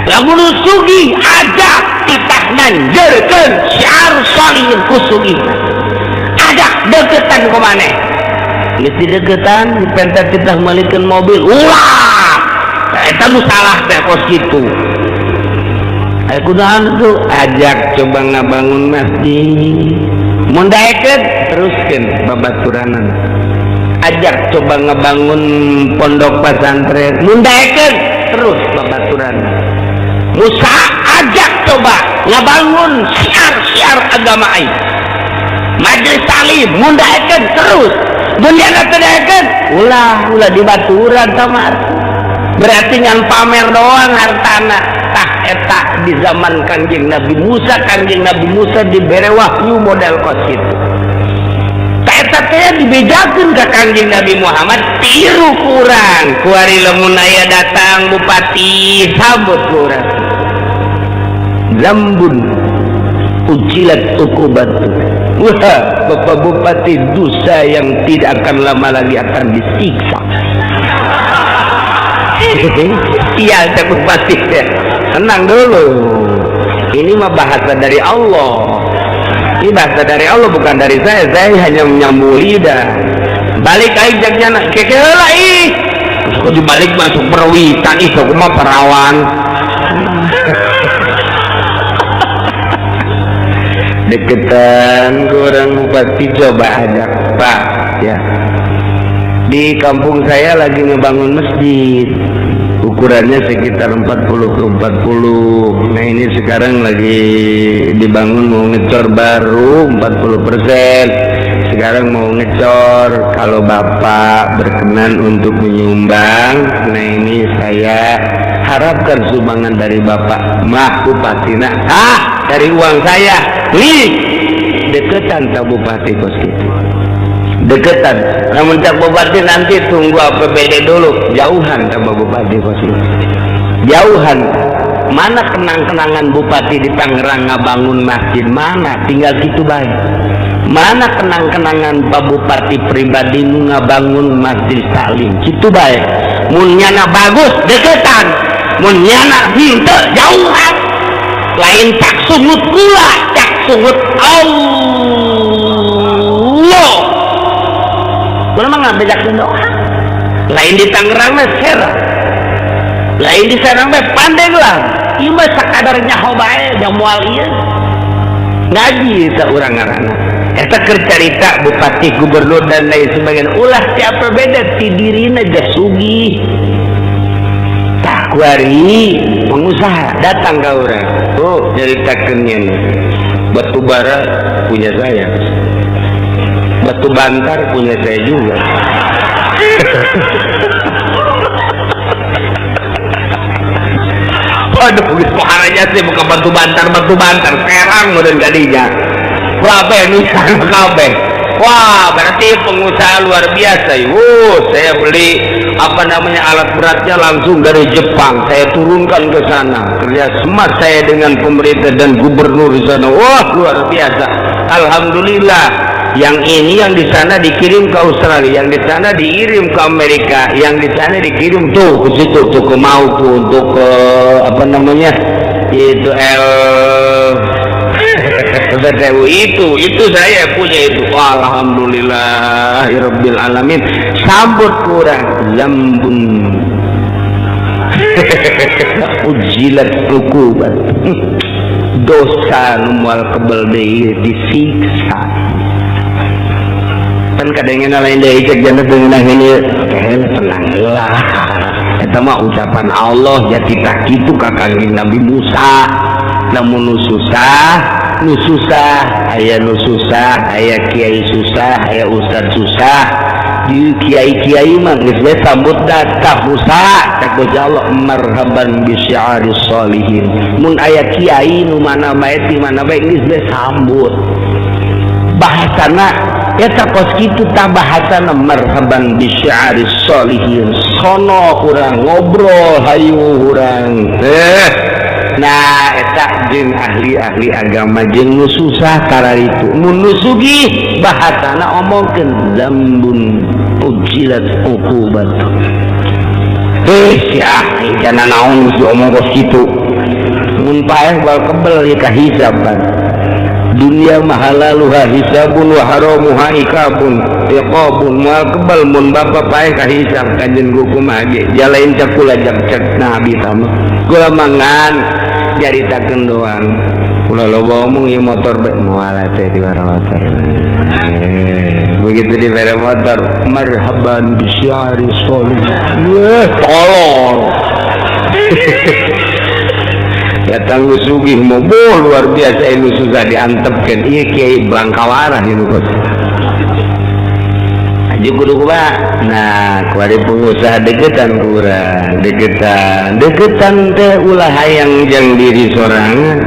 Lamun sugih ajak titah nanjerkeun syiar sholihin ku sugih. Ajak deketan ku maneh. Geus dideketan dipenta titah meulikeun mobil. Ulah. Eta nu salah teh kos kitu. Aya kunaon tuh ajak coba ngabangun masjid. Mun daekeun teruskeun babaturanan. Ajak coba ngebangun pondok pesantren, mun daekeun terus babaturan. Musa ajak coba ngebangun syiar-syiar agama aing. Majelis taklim mun daekeun terus, mun dia teu daekeun ulah, ulah dibaturan tamar. Berarti ngan pamer doang hartana. Tah eta di zaman Kangjeng Nabi Musa, Kangjeng Nabi Musa dibere wahyu model kos kitu. Tah eta teh dibejakeun ka Kangjeng Nabi Muhammad, tiru kurang. Kuari lamun aya datang bupati sambut kurang. Lambun ujilat ukubatu. Wah, Bapak Bupati, dosa yang tidak akan lama lagi akan disiksa. Iya, cek bupati. Tenang dulu. Ini mah bahasa dari Allah. Ini bahasa dari Allah, bukan dari saya. Saya hanya menyambung lidah. Balik aing cek nyana. Keke heula ih. Terus dibalik masuk perwitan ih sok mah perawan. Deketan kurang bupati, coba ajak Pak ya. Di kampung saya lagi ngebangun masjid, ukurannya sekitar 40 ke 40. Nah ini sekarang lagi dibangun, mau ngecor baru 40%. Sekarang mau ngecor, kalau Bapak berkenan untuk menyumbang, nah ini saya harapkan sumbangan dari Bapak mah bupati. Nah, ah, dari uang saya nih deketan tak bupati kos gitu. Deketan, namun cak bupati nanti tunggu APBD dulu, jauhan sama bupati kos gitu. Jauhan. Mana kenang-kenangan bupati di Tangerang ngabangun masjid, mana tinggal gitu baik. Mana kenang-kenangan Pak Bupati pribadi nu ngabangun masjid taklim, gitu baik. Mun nyana bagus deketan, mun nyana henteu jauhan. Lain cak sungut kula, cak sungut Allah. Kula mah ngabejakeun doa. Lain di Tangerang mah Serang, lain di Serang mah Pandeglang. Ieu mah sakadar nyaho bae da moal ieu. Ngaji eta urang ngaranna. Eta keur carita bupati, gubernur dan lain sebagainya. Ulah ti APBD ti dirina geus sugih. Tah kuari pengusaha datang ka urang. Oh, nyaritakeun nya. Batu bara punya saya. Batu bantar punya saya juga. Waduh, geus poharanya sih bukan batu bantar Serang meureun kadinya. Kabeh nu kabeh. Wah, berarti pengusaha luar biasa. Wuh, saya beli apa namanya alat beratnya langsung dari Jepang. Saya turunkan ke sana. Kerja sama saya dengan pemerintah dan gubernur di sana. Wah, luar biasa. Alhamdulillah. Yang ini yang di sana dikirim ke Australia, yang di sana dikirim ke Amerika, yang di sana dikirim tuh ke situ, tuh ke Maluku, untuk ke apa namanya itu L BTU itu saya punya itu. Alhamdulillahirabbil alamin. Sambut kurang lambun. Ujilat ukubat. Dosa nu moal kebel deui disiksa. Kan kadangnya lain deui cek jana teu ngeunah ieu. Tenang lah. Eta mah ucapan Allah jati tak kitu ka Kangjeng Nabi Musa. Lamun nu susah, nu susah, aya nu susah, aya kiai susah, aya ustad susah. Di kiai-kiai mah geus we sambut datang Musa, cek Gusti Allah marhaban bi syi'aris sholihin. Mun aya kiai nu mana bae ti mana bae geus we sambut. Bahasana eta kos kitu tah bahasana marhaban bi syi'aris sholihin. Sono urang ngobrol hayu urang teh. Nah eta jeung ahli-ahli agama jeung nu susah kararitu. Mun nu sugih bahasana omongkeun zambun ujilat uqubat. Heh sia jana naon geus diomong kos kitu. Mun paeh bal kebel ieu kahisaban. Dunia mahalaluha hisabun wa haramuha ikabun iqabun. Moal kebel mun bapa paeh kahisab kajen kumaha ge. Jalain cakula jak cek nabi tama. Kula mangan nyaritakeun doang. Kula loba omong ieu motor bae moal teh di motor. Begitu di motor marhaban bi syi'ari sholih. Wah, tolol. Datang nu sugih mobil luar biasa, nu susah diantepkeun. Ieu kiai blangkawarah ieu kos. Aju kudu kumaha? Nah, kuari pengusaha deketan ku urang, deketan. Deketan teh ulah hayang jang diri sorangan.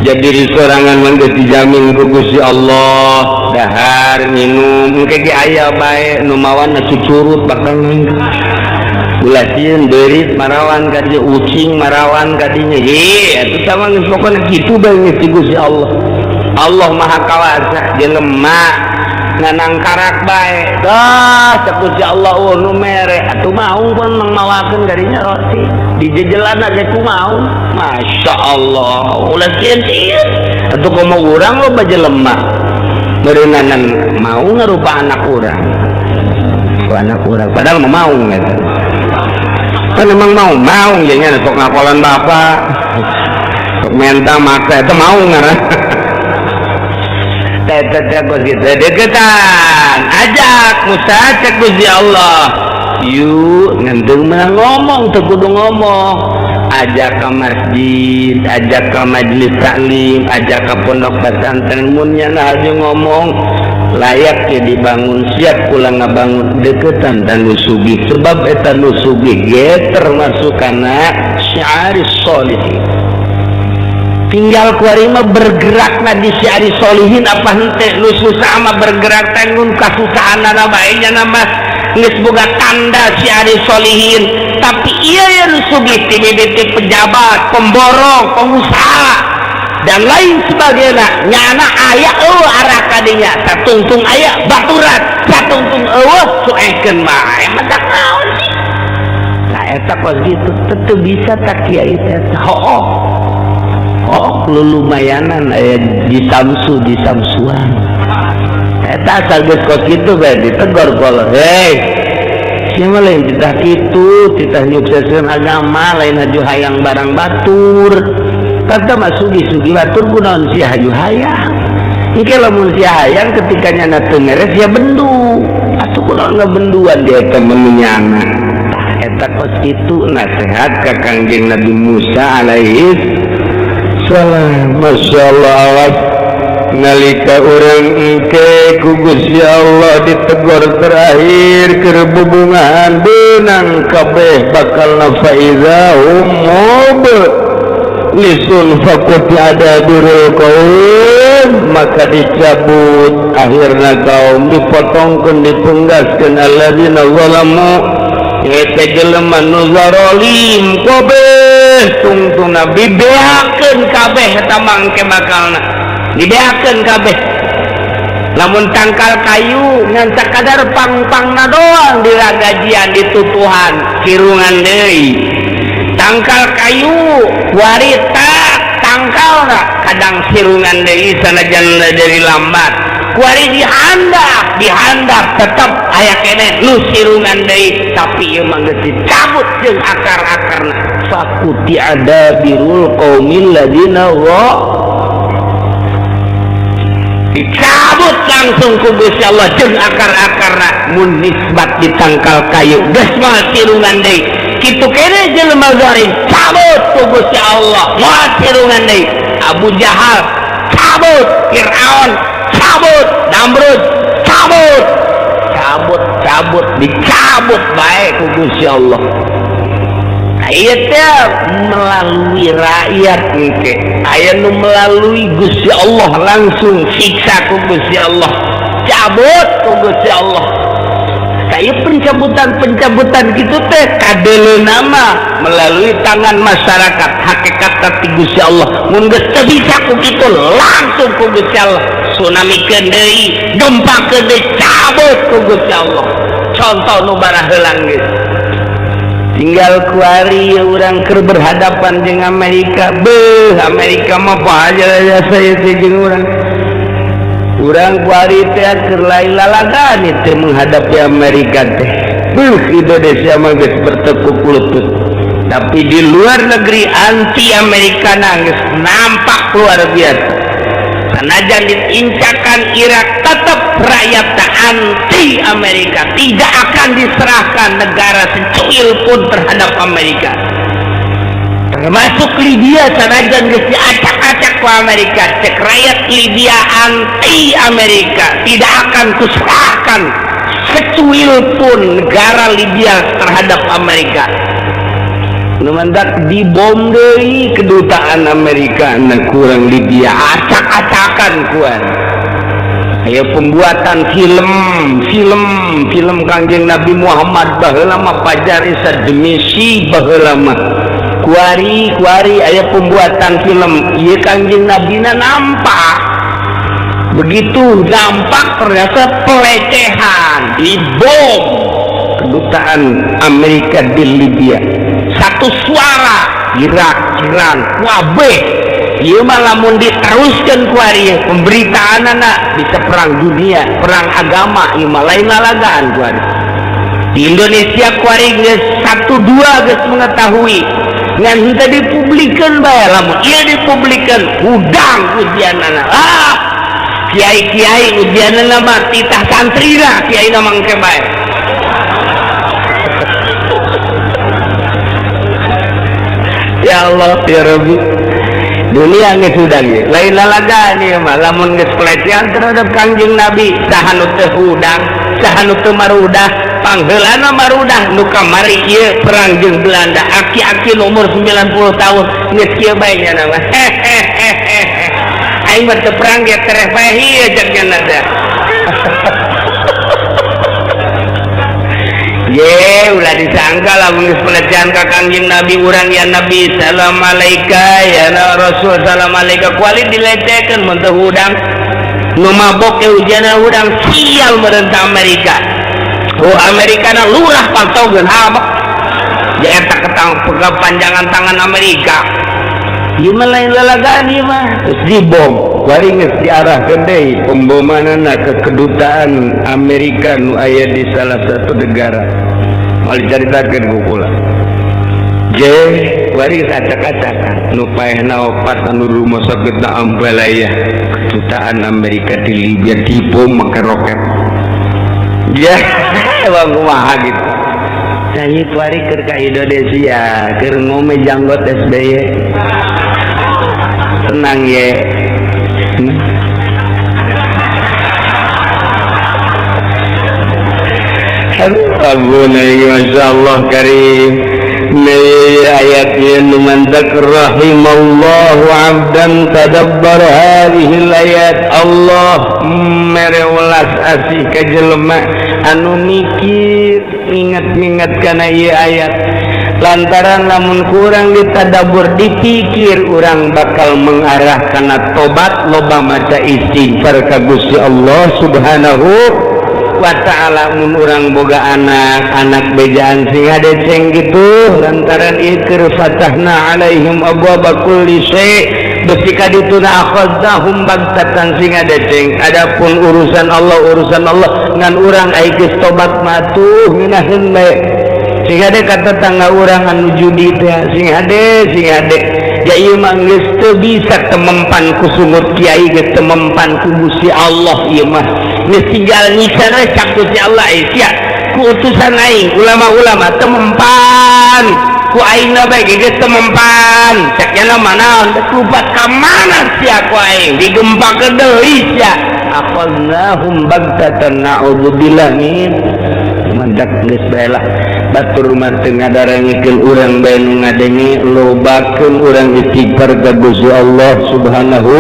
Jadi diri sorangan mah geus dijamin ku Gusti Allah, dahar minum engke ge aya bae, nu mawana cucurut bakal ulah sieun beurit marawan ka dieu, ucing marawan ka dinya. Hi atuh sama geus pokona kitu bae geus di Gusti Allah. Allah Maha Kawasa, jelema nganangkarak bae dah cek Gusti Allah, oh nu mere atuh maung pun mangmawakeun kadinya roti dijejelana ge kumaung. Masya Allah, ulah sieun sieun atuh komo urang loba jelema meureunana mau ngarupa anak urang, anak urang padahal mah maung eta kan emang mau maung jadinya sok ngakolan bapak sok menta maka eta maung ngaran. Gitu deketan ajak Musa cek Gusti Allah, yuk ngendeng menang ngomong teu kudu ngomong, ajak ke masjid, ajak ke majelis taklim, ajak ke pondok pesantren. Mun nya haju ngomong layak ya dibangun, siap kula ngabangun. Deketan dan nu sugih, sebab eta nu sugih ge termasuk kana syiaris sholihin. Tinggal kuari mah bergerakna di syiari solihin apa henteu. Nu susah mah bergerak teh mun kasusahanana bae nya mah geus boga tanda syiari solihin. Tapi ieu ya nu sugih ti mimiti pejabat, pemborong, pengusaha dan lain sebagainya, nyana aya eueuh arah kadinya, satungtung aya baturan, satungtung eueuh cuekeun bae mah tak naon sih. Nah eta kos kitu teu bisa tak kiai teh. Hooh oh lu lumayanan aya di Samsu, di Samsuan eta asal geus kos kitu bae ditegor kolot. Hei sia mah lain titah kitu, titah nyukseskeun agama, lain haju hayang barang batur. Kata mah sugih-sugih batur kunaon sia haju hayang. Engke lamun sia hayang ketika nyana teu mere sia bendu. Atuh kunaon ngabenduan dia teh menunyana. Tah eta kos kitu nasihat ka Kangjeng Nabi Musa alaihi salam. Masya Allah, awas nalika urang engke ku Gusti Allah ditegor terakhir keur bubungahan beunang kabeh bakal nafaiza umub lisun fakuti ada durul kaum, maka dicabut akhirna kaum dipotongkeun dipunggaskeun alladzina zalamu eta jelema nu zalim kabeh tungtungna dibeakeun kabeh eta mangke bakalna dibeakeun kabeh. Lamun tangkal kayu ngan sakadar pang-pangna doang diragajian ditutuhan kirungan deui. Tangkal kayu kuari tak tangkalna kadang sirungan deui sanajan dari lambat. Kuari dihandap, dihandap tetep aya keneh nu sirungan deui, tapi ieu mah geus dicabut jeung akar-akarna. Fakuti adabirul qaumil ladina wa dicabut langsung ku Gusti Allah jeung akar-akarna. Mun nisbat di tangkal kayu geus moal sirungan deui. Kitu keneh jelema zalim cabut ku Gusti Allah moal sirungan deui. Abu Jahal cabut, Fir'aun cabut, Namrud cabut, cabut, cabut, dicabut bae ku Gusti Allah. Ieu teh melalui rakyat engke aya nu melalui Gusti Allah langsung siksa ku Gusti Allah, cabut ku Gusti Allah. Ieu pencabutan-pencabutan gitu teh kadeleuna mah melalui tangan masyarakat, hakikat ti Gusti Allah. Mun geus teu bisa ku kitu langsung ku Gusti Allah tsunami-keun deui, gempa-keun deui, cabut ku Gusti Allah. Contoh nu baraheulang geus tinggal kuari urang keur berhadapan jeung Amerika. Beuh Amerika mah pahaja saya teh jeung urang. Urang kuari teh keur lain lalagan teh menghadapi Amerika teh. Beuh Indonesia mah geus bertekuk lutut. Tapi di luar negeri anti Amerika geus nampak luar biasa. Sanajan diincakan Irak tetap rakyat anti Amerika, tidak akan diserahkan negara secuil pun terhadap Amerika. Termasuk Libya sanajan geus diacak-acak ku Amerika, cek rakyat Libya anti Amerika, tidak akan kuserahkan secuil pun negara Libya terhadap Amerika. Nu mantak dibom deui kedutaan Amerika na kurang Libya acak-acakan kuan. Aya pembuatan film film film Kangjeng Nabi Muhammad baheula mah pajar isa demisi baheula mah. Kuari kuari aya pembuatan film ieu Kangjeng Nabina nampak. Begitu nampak ternyata pelecehan, dibom kedutaan Amerika di Libya. Satu suara Irak, Iran, kabeh. Ieu mah lamun diteruskeun ku ari pemberitaanana bisa perang dunia, perang agama, ieu mah lain lalagaan ku ari. Di Indonesia ku ari geus satu dua geus mengetahui. Ngan henteu dipublikeun bae, lamun ieu dipublikeun hudang ujianana. Ah, kiai-kiai ujianana mah titah santrina, kiai na mangke bae. Ya Allah ya Rabbi, dunia geus hudang ieu lain lalagaan ieu mah lamun geus pelecehan terhadap Kangjeng Nabi saha nu teu hudang, saha nu teu marudah, pangheulana marudah nu kamari ieu perang jeung Belanda aki-aki nu umur 90 tahun geus kieu bae nya mah. Aing mah teu perang ge tereh bae ieu jeung nya teh. Ye, ulah disangka lamun geus pelecehan ka Kangjeng Nabi urang ya Nabi salam alaika ya Rasul salam alaika kuali dilecehkeun mun teu hudang. Nu mabok ge ujana hudang sial merentah Amerika. Oh Amerika na lurah pantogeun habek. Ya eta ketang panjangan tangan Amerika. Ieu mah lain lalagaan ieu mah. Geus dibom, kuari geus diarahkeun deui pembomanana ke kedutaan Amerika nu aya di salah satu negara. Moal dicaritakeun ku kula. Je, kuari geus acak-acakan nu paehna opat anu rumah sakitna ambalaya. Kedutaan Amerika di Libya dibom make roket. Ya, bang kumaha gitu. Saya kuari keur ka Indonesia, keur ngome janggot SBY. Tenang ye. Aduh, ampun, Masya Allah karim. Ayatnya numantak rahimallahu abdan tadabbar hadhil ayat. Allah mere welas asih ka jelema anu mikir ingat-ingat kana ieu ayat. Lantaran lamun kurang ditadabur dipikir urang bakal mengarah kana tobat loba maca istighfar ka Gusti Allah Subhanahu wa ta'ala. Mun urang boga anak, anak bejaan sing hadeceng gitu lantaran ieu keur fatahna alaihim abwaaba kulli syai' besi ka dituna akhadnahum bagtatan sing hadeceng. Adapun urusan Allah urusan Allah ngan urang ai geus tobat mah tuh ngeunaheun bae. Sing hade ka tetangga urang anu judi teh sing hade sing hade. Ya ieu mah geus teu bisa temempan ku sungut kiai geus temempan ku Gusti Allah ieu mah. Geus tinggal nyiksa we cak Gusti Allah ieu sia ku utusan aing ulama-ulama temempan ku aing bae geus temempan cak nya mah naon teh lupa ka mana sia ku aing digempakeun deui sia. Akhadnahum bagtatan na'udzubillah min mantak geus bae lah. Batur mah teu ngadarangikeun urang bae nu ngadenge lobakeun urang istighfar ka Gusti Allah Subhanahu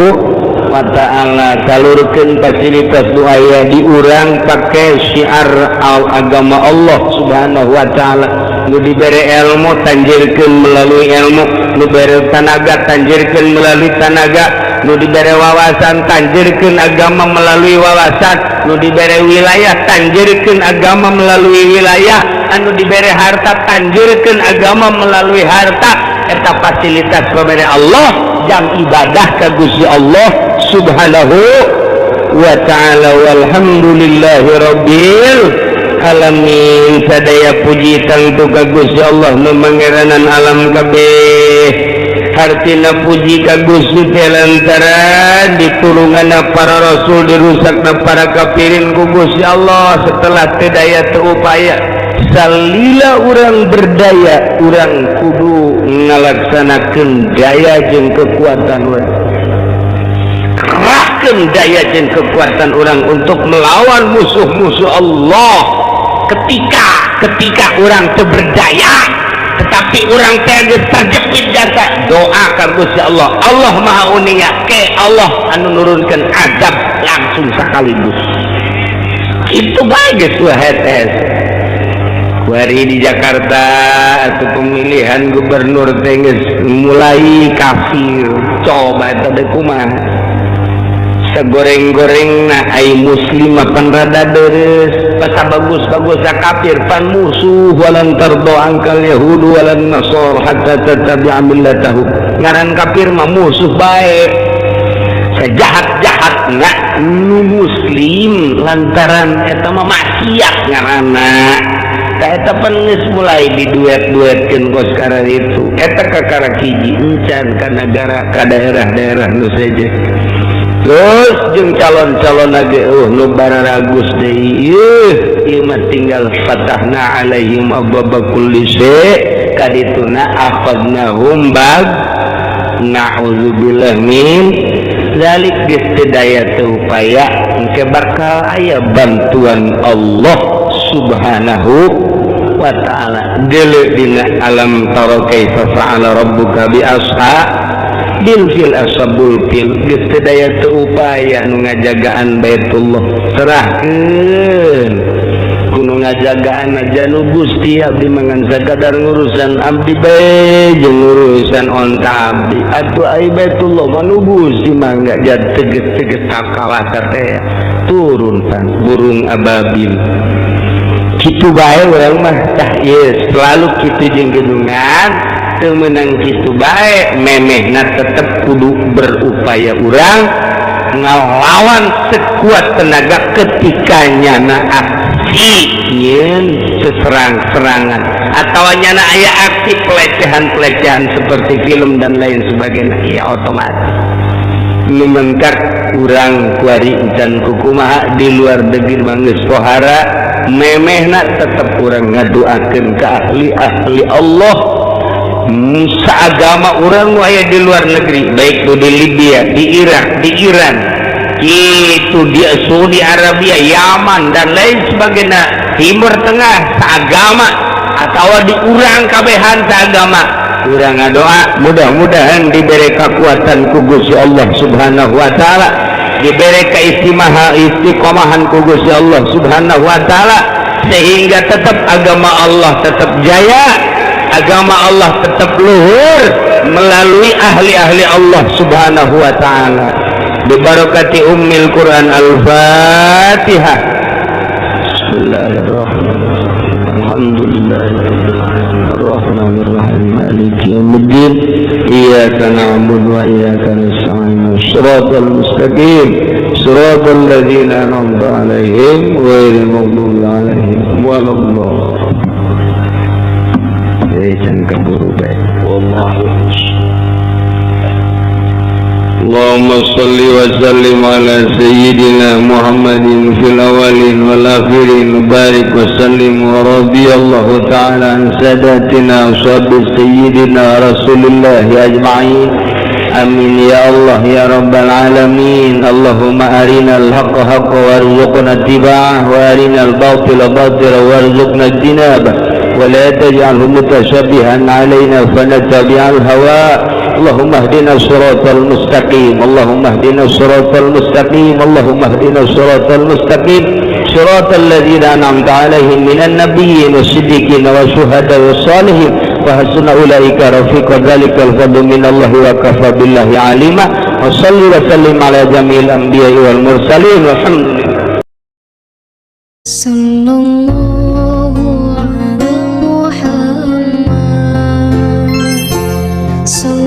wa ta'ala. Salurkeun fasilitas nu aya di urang pake syiar al agama Allah Subhanahu wa ta'ala. Nu dibere ilmu tanjirkeun melalui ilmu, nu bere tanaga tanjirkeun melalui tanaga, nu dibere wawasan tanjirkeun agama melalui wawasan, nu dibere wilayah tanjirkeun agama melalui wilayah, anu dibere harta tanjirkeun agama melalui harta. Eta fasilitas pembere Allah jang ibadah ka Gusti Allah Subhanahu wa ta'ala. Walhamdulillahi rabbil alamin. Sadaya puji tangtu ka Gusti Allah nu mangeranan alam kabeh. Hartina puji ka Gusti teh lantaran ditulunganna para rasul dirusakna para kafirin ku Gusti Allah setelah teu daya teu upaya. Salila urang berdaya, urang kudu ngalaksanakeun daya jeung kekuatan urang, kerahkan daya jeung kekuatan urang untuk melawan musuh-musuh Allah. Ketika ketika urang teu berdaya, tetapi urang teh geus terjepit jasa doa ka Gusti Allah, Allah Maha Uninga ke Allah anu nurunkeun azab langsung sekaligus. Itu bae geus hetes. Kuari di Jakarta atau pemilihan gubernur teh geus mulai kafir. Coba eta teh kumaha segoreng-goreng. Nah, ai muslim mah pan rada deres, pas bagus-bagus kafir pan musuh. Walan tardo angkal yahudu walan nasor hatta tattabi'a millatahum. Ngaran kafir mah musuh bae, sejahat-jahat nggak nu muslim, lantaran eta mah maksiat ngaranna. Eta pan geus mulai diduet-duetkeun kos sekarang itu. Eta kakara hiji encan ka negara, ka daerah-daerah nu seje. Terus jeung calon-calon lagi nu bararagus deui. Ieu ieu mah tinggal fatahna alaihim abwaba kulli syai', kadituna akhadnahum bag, na'udzubillah min zalik. Geus teu daya teu upaya, engke bakal aya bantuan Allah Subhanahu wa ta'ala. Deuleu dina alam tara kaifa fa'ala rabbuka bi ashabil fil, ashabul fil. Geus teu daya teu upaya, nu ngajagaan Baitullah serahkeun kudu ngajagaan aja nu Gusti. Abdi mangan sakadar ngurusan abdi bae jeung urusan onta abdi atuh. Ai Baitullah mah nu Gusti, mangga jad teges-teges takalah teh turun pan burung ababil. Kitu bae urang mah tah ieu selalu kitu jeung gedungan teu meunang kitu bae. Memehna tetep kudu berupaya urang ngalawan sekuat tenaga ketika nyana aksi nyeun seserang-serangan atau nyana aya aksi pelecehan-pelecehan seperti film dan lain sebagainya. Ya, otomatis lumentak urang kuari dan kukumaha di luar negeri manggeus pohara. Memehna tetep urang ngadoakeun ke ahli-ahli Allah Musa agama urang nu aya di luar negeri, baik itu di Libya, di Irak, di Iran itu, di Saudi Arabia, Yaman, dan lain sebagainya, Timur Tengah seagama atau di urang kabehan seagama, urang ngadoa mudah-mudahan diberi kekuatan ku Gusti Allah Subhanahu wa taala, diberi keistimewa istiqomahan ku Gusti Allah Subhanahu wa taala, sehingga tetap agama Allah tetap jaya, agama Allah tetap luhur melalui ahli-ahli Allah Subhanahu wa taala. Bibarakati ummil Quran, Al-Fatihah. Bismillahirrahmanirrahim. Alhamdulillahirabbil alamin, arrahmanirrahim, maliki yaumiddin, iyyaka na'budu wa iyyaka nasta'in, shiratal mustaqim, shiratal ladzina an'amta 'alaihim ghairil maghdubi 'alaihim waladdallin. Can keburu bae. Wallahu. اللهم صل وسلم على سيدنا محمد في الأولين والآخرين وبارك وسلم. ورضي الله تعالى عن ساداتنا أصحاب سيدنا رسول الله أجمعين. آمين يا الله يا رب العالمين. اللهم أرنا الحق حقا وارزقنا اتباعه، وأرنا الباطل باطلا وارزقنا اجتنابه، ولا تجعله متشابها علينا فنتبع الهوى. اللهم اهدنا الصراط المستقيم، اللهم اهدنا الصراط المستقيم، اللهم اهدنا الصراط المستقيم، صراط الذين أنعمت عليهم من النبيين والصديقين والشهداء والصالحين، وحسن أولئك رفيقا. ذلك الفضل من الله وكفى بالله عليما. وصل وسلم على جميع الأنبياء والمرسلين، والحمد لله. صلى الله على محمد صلى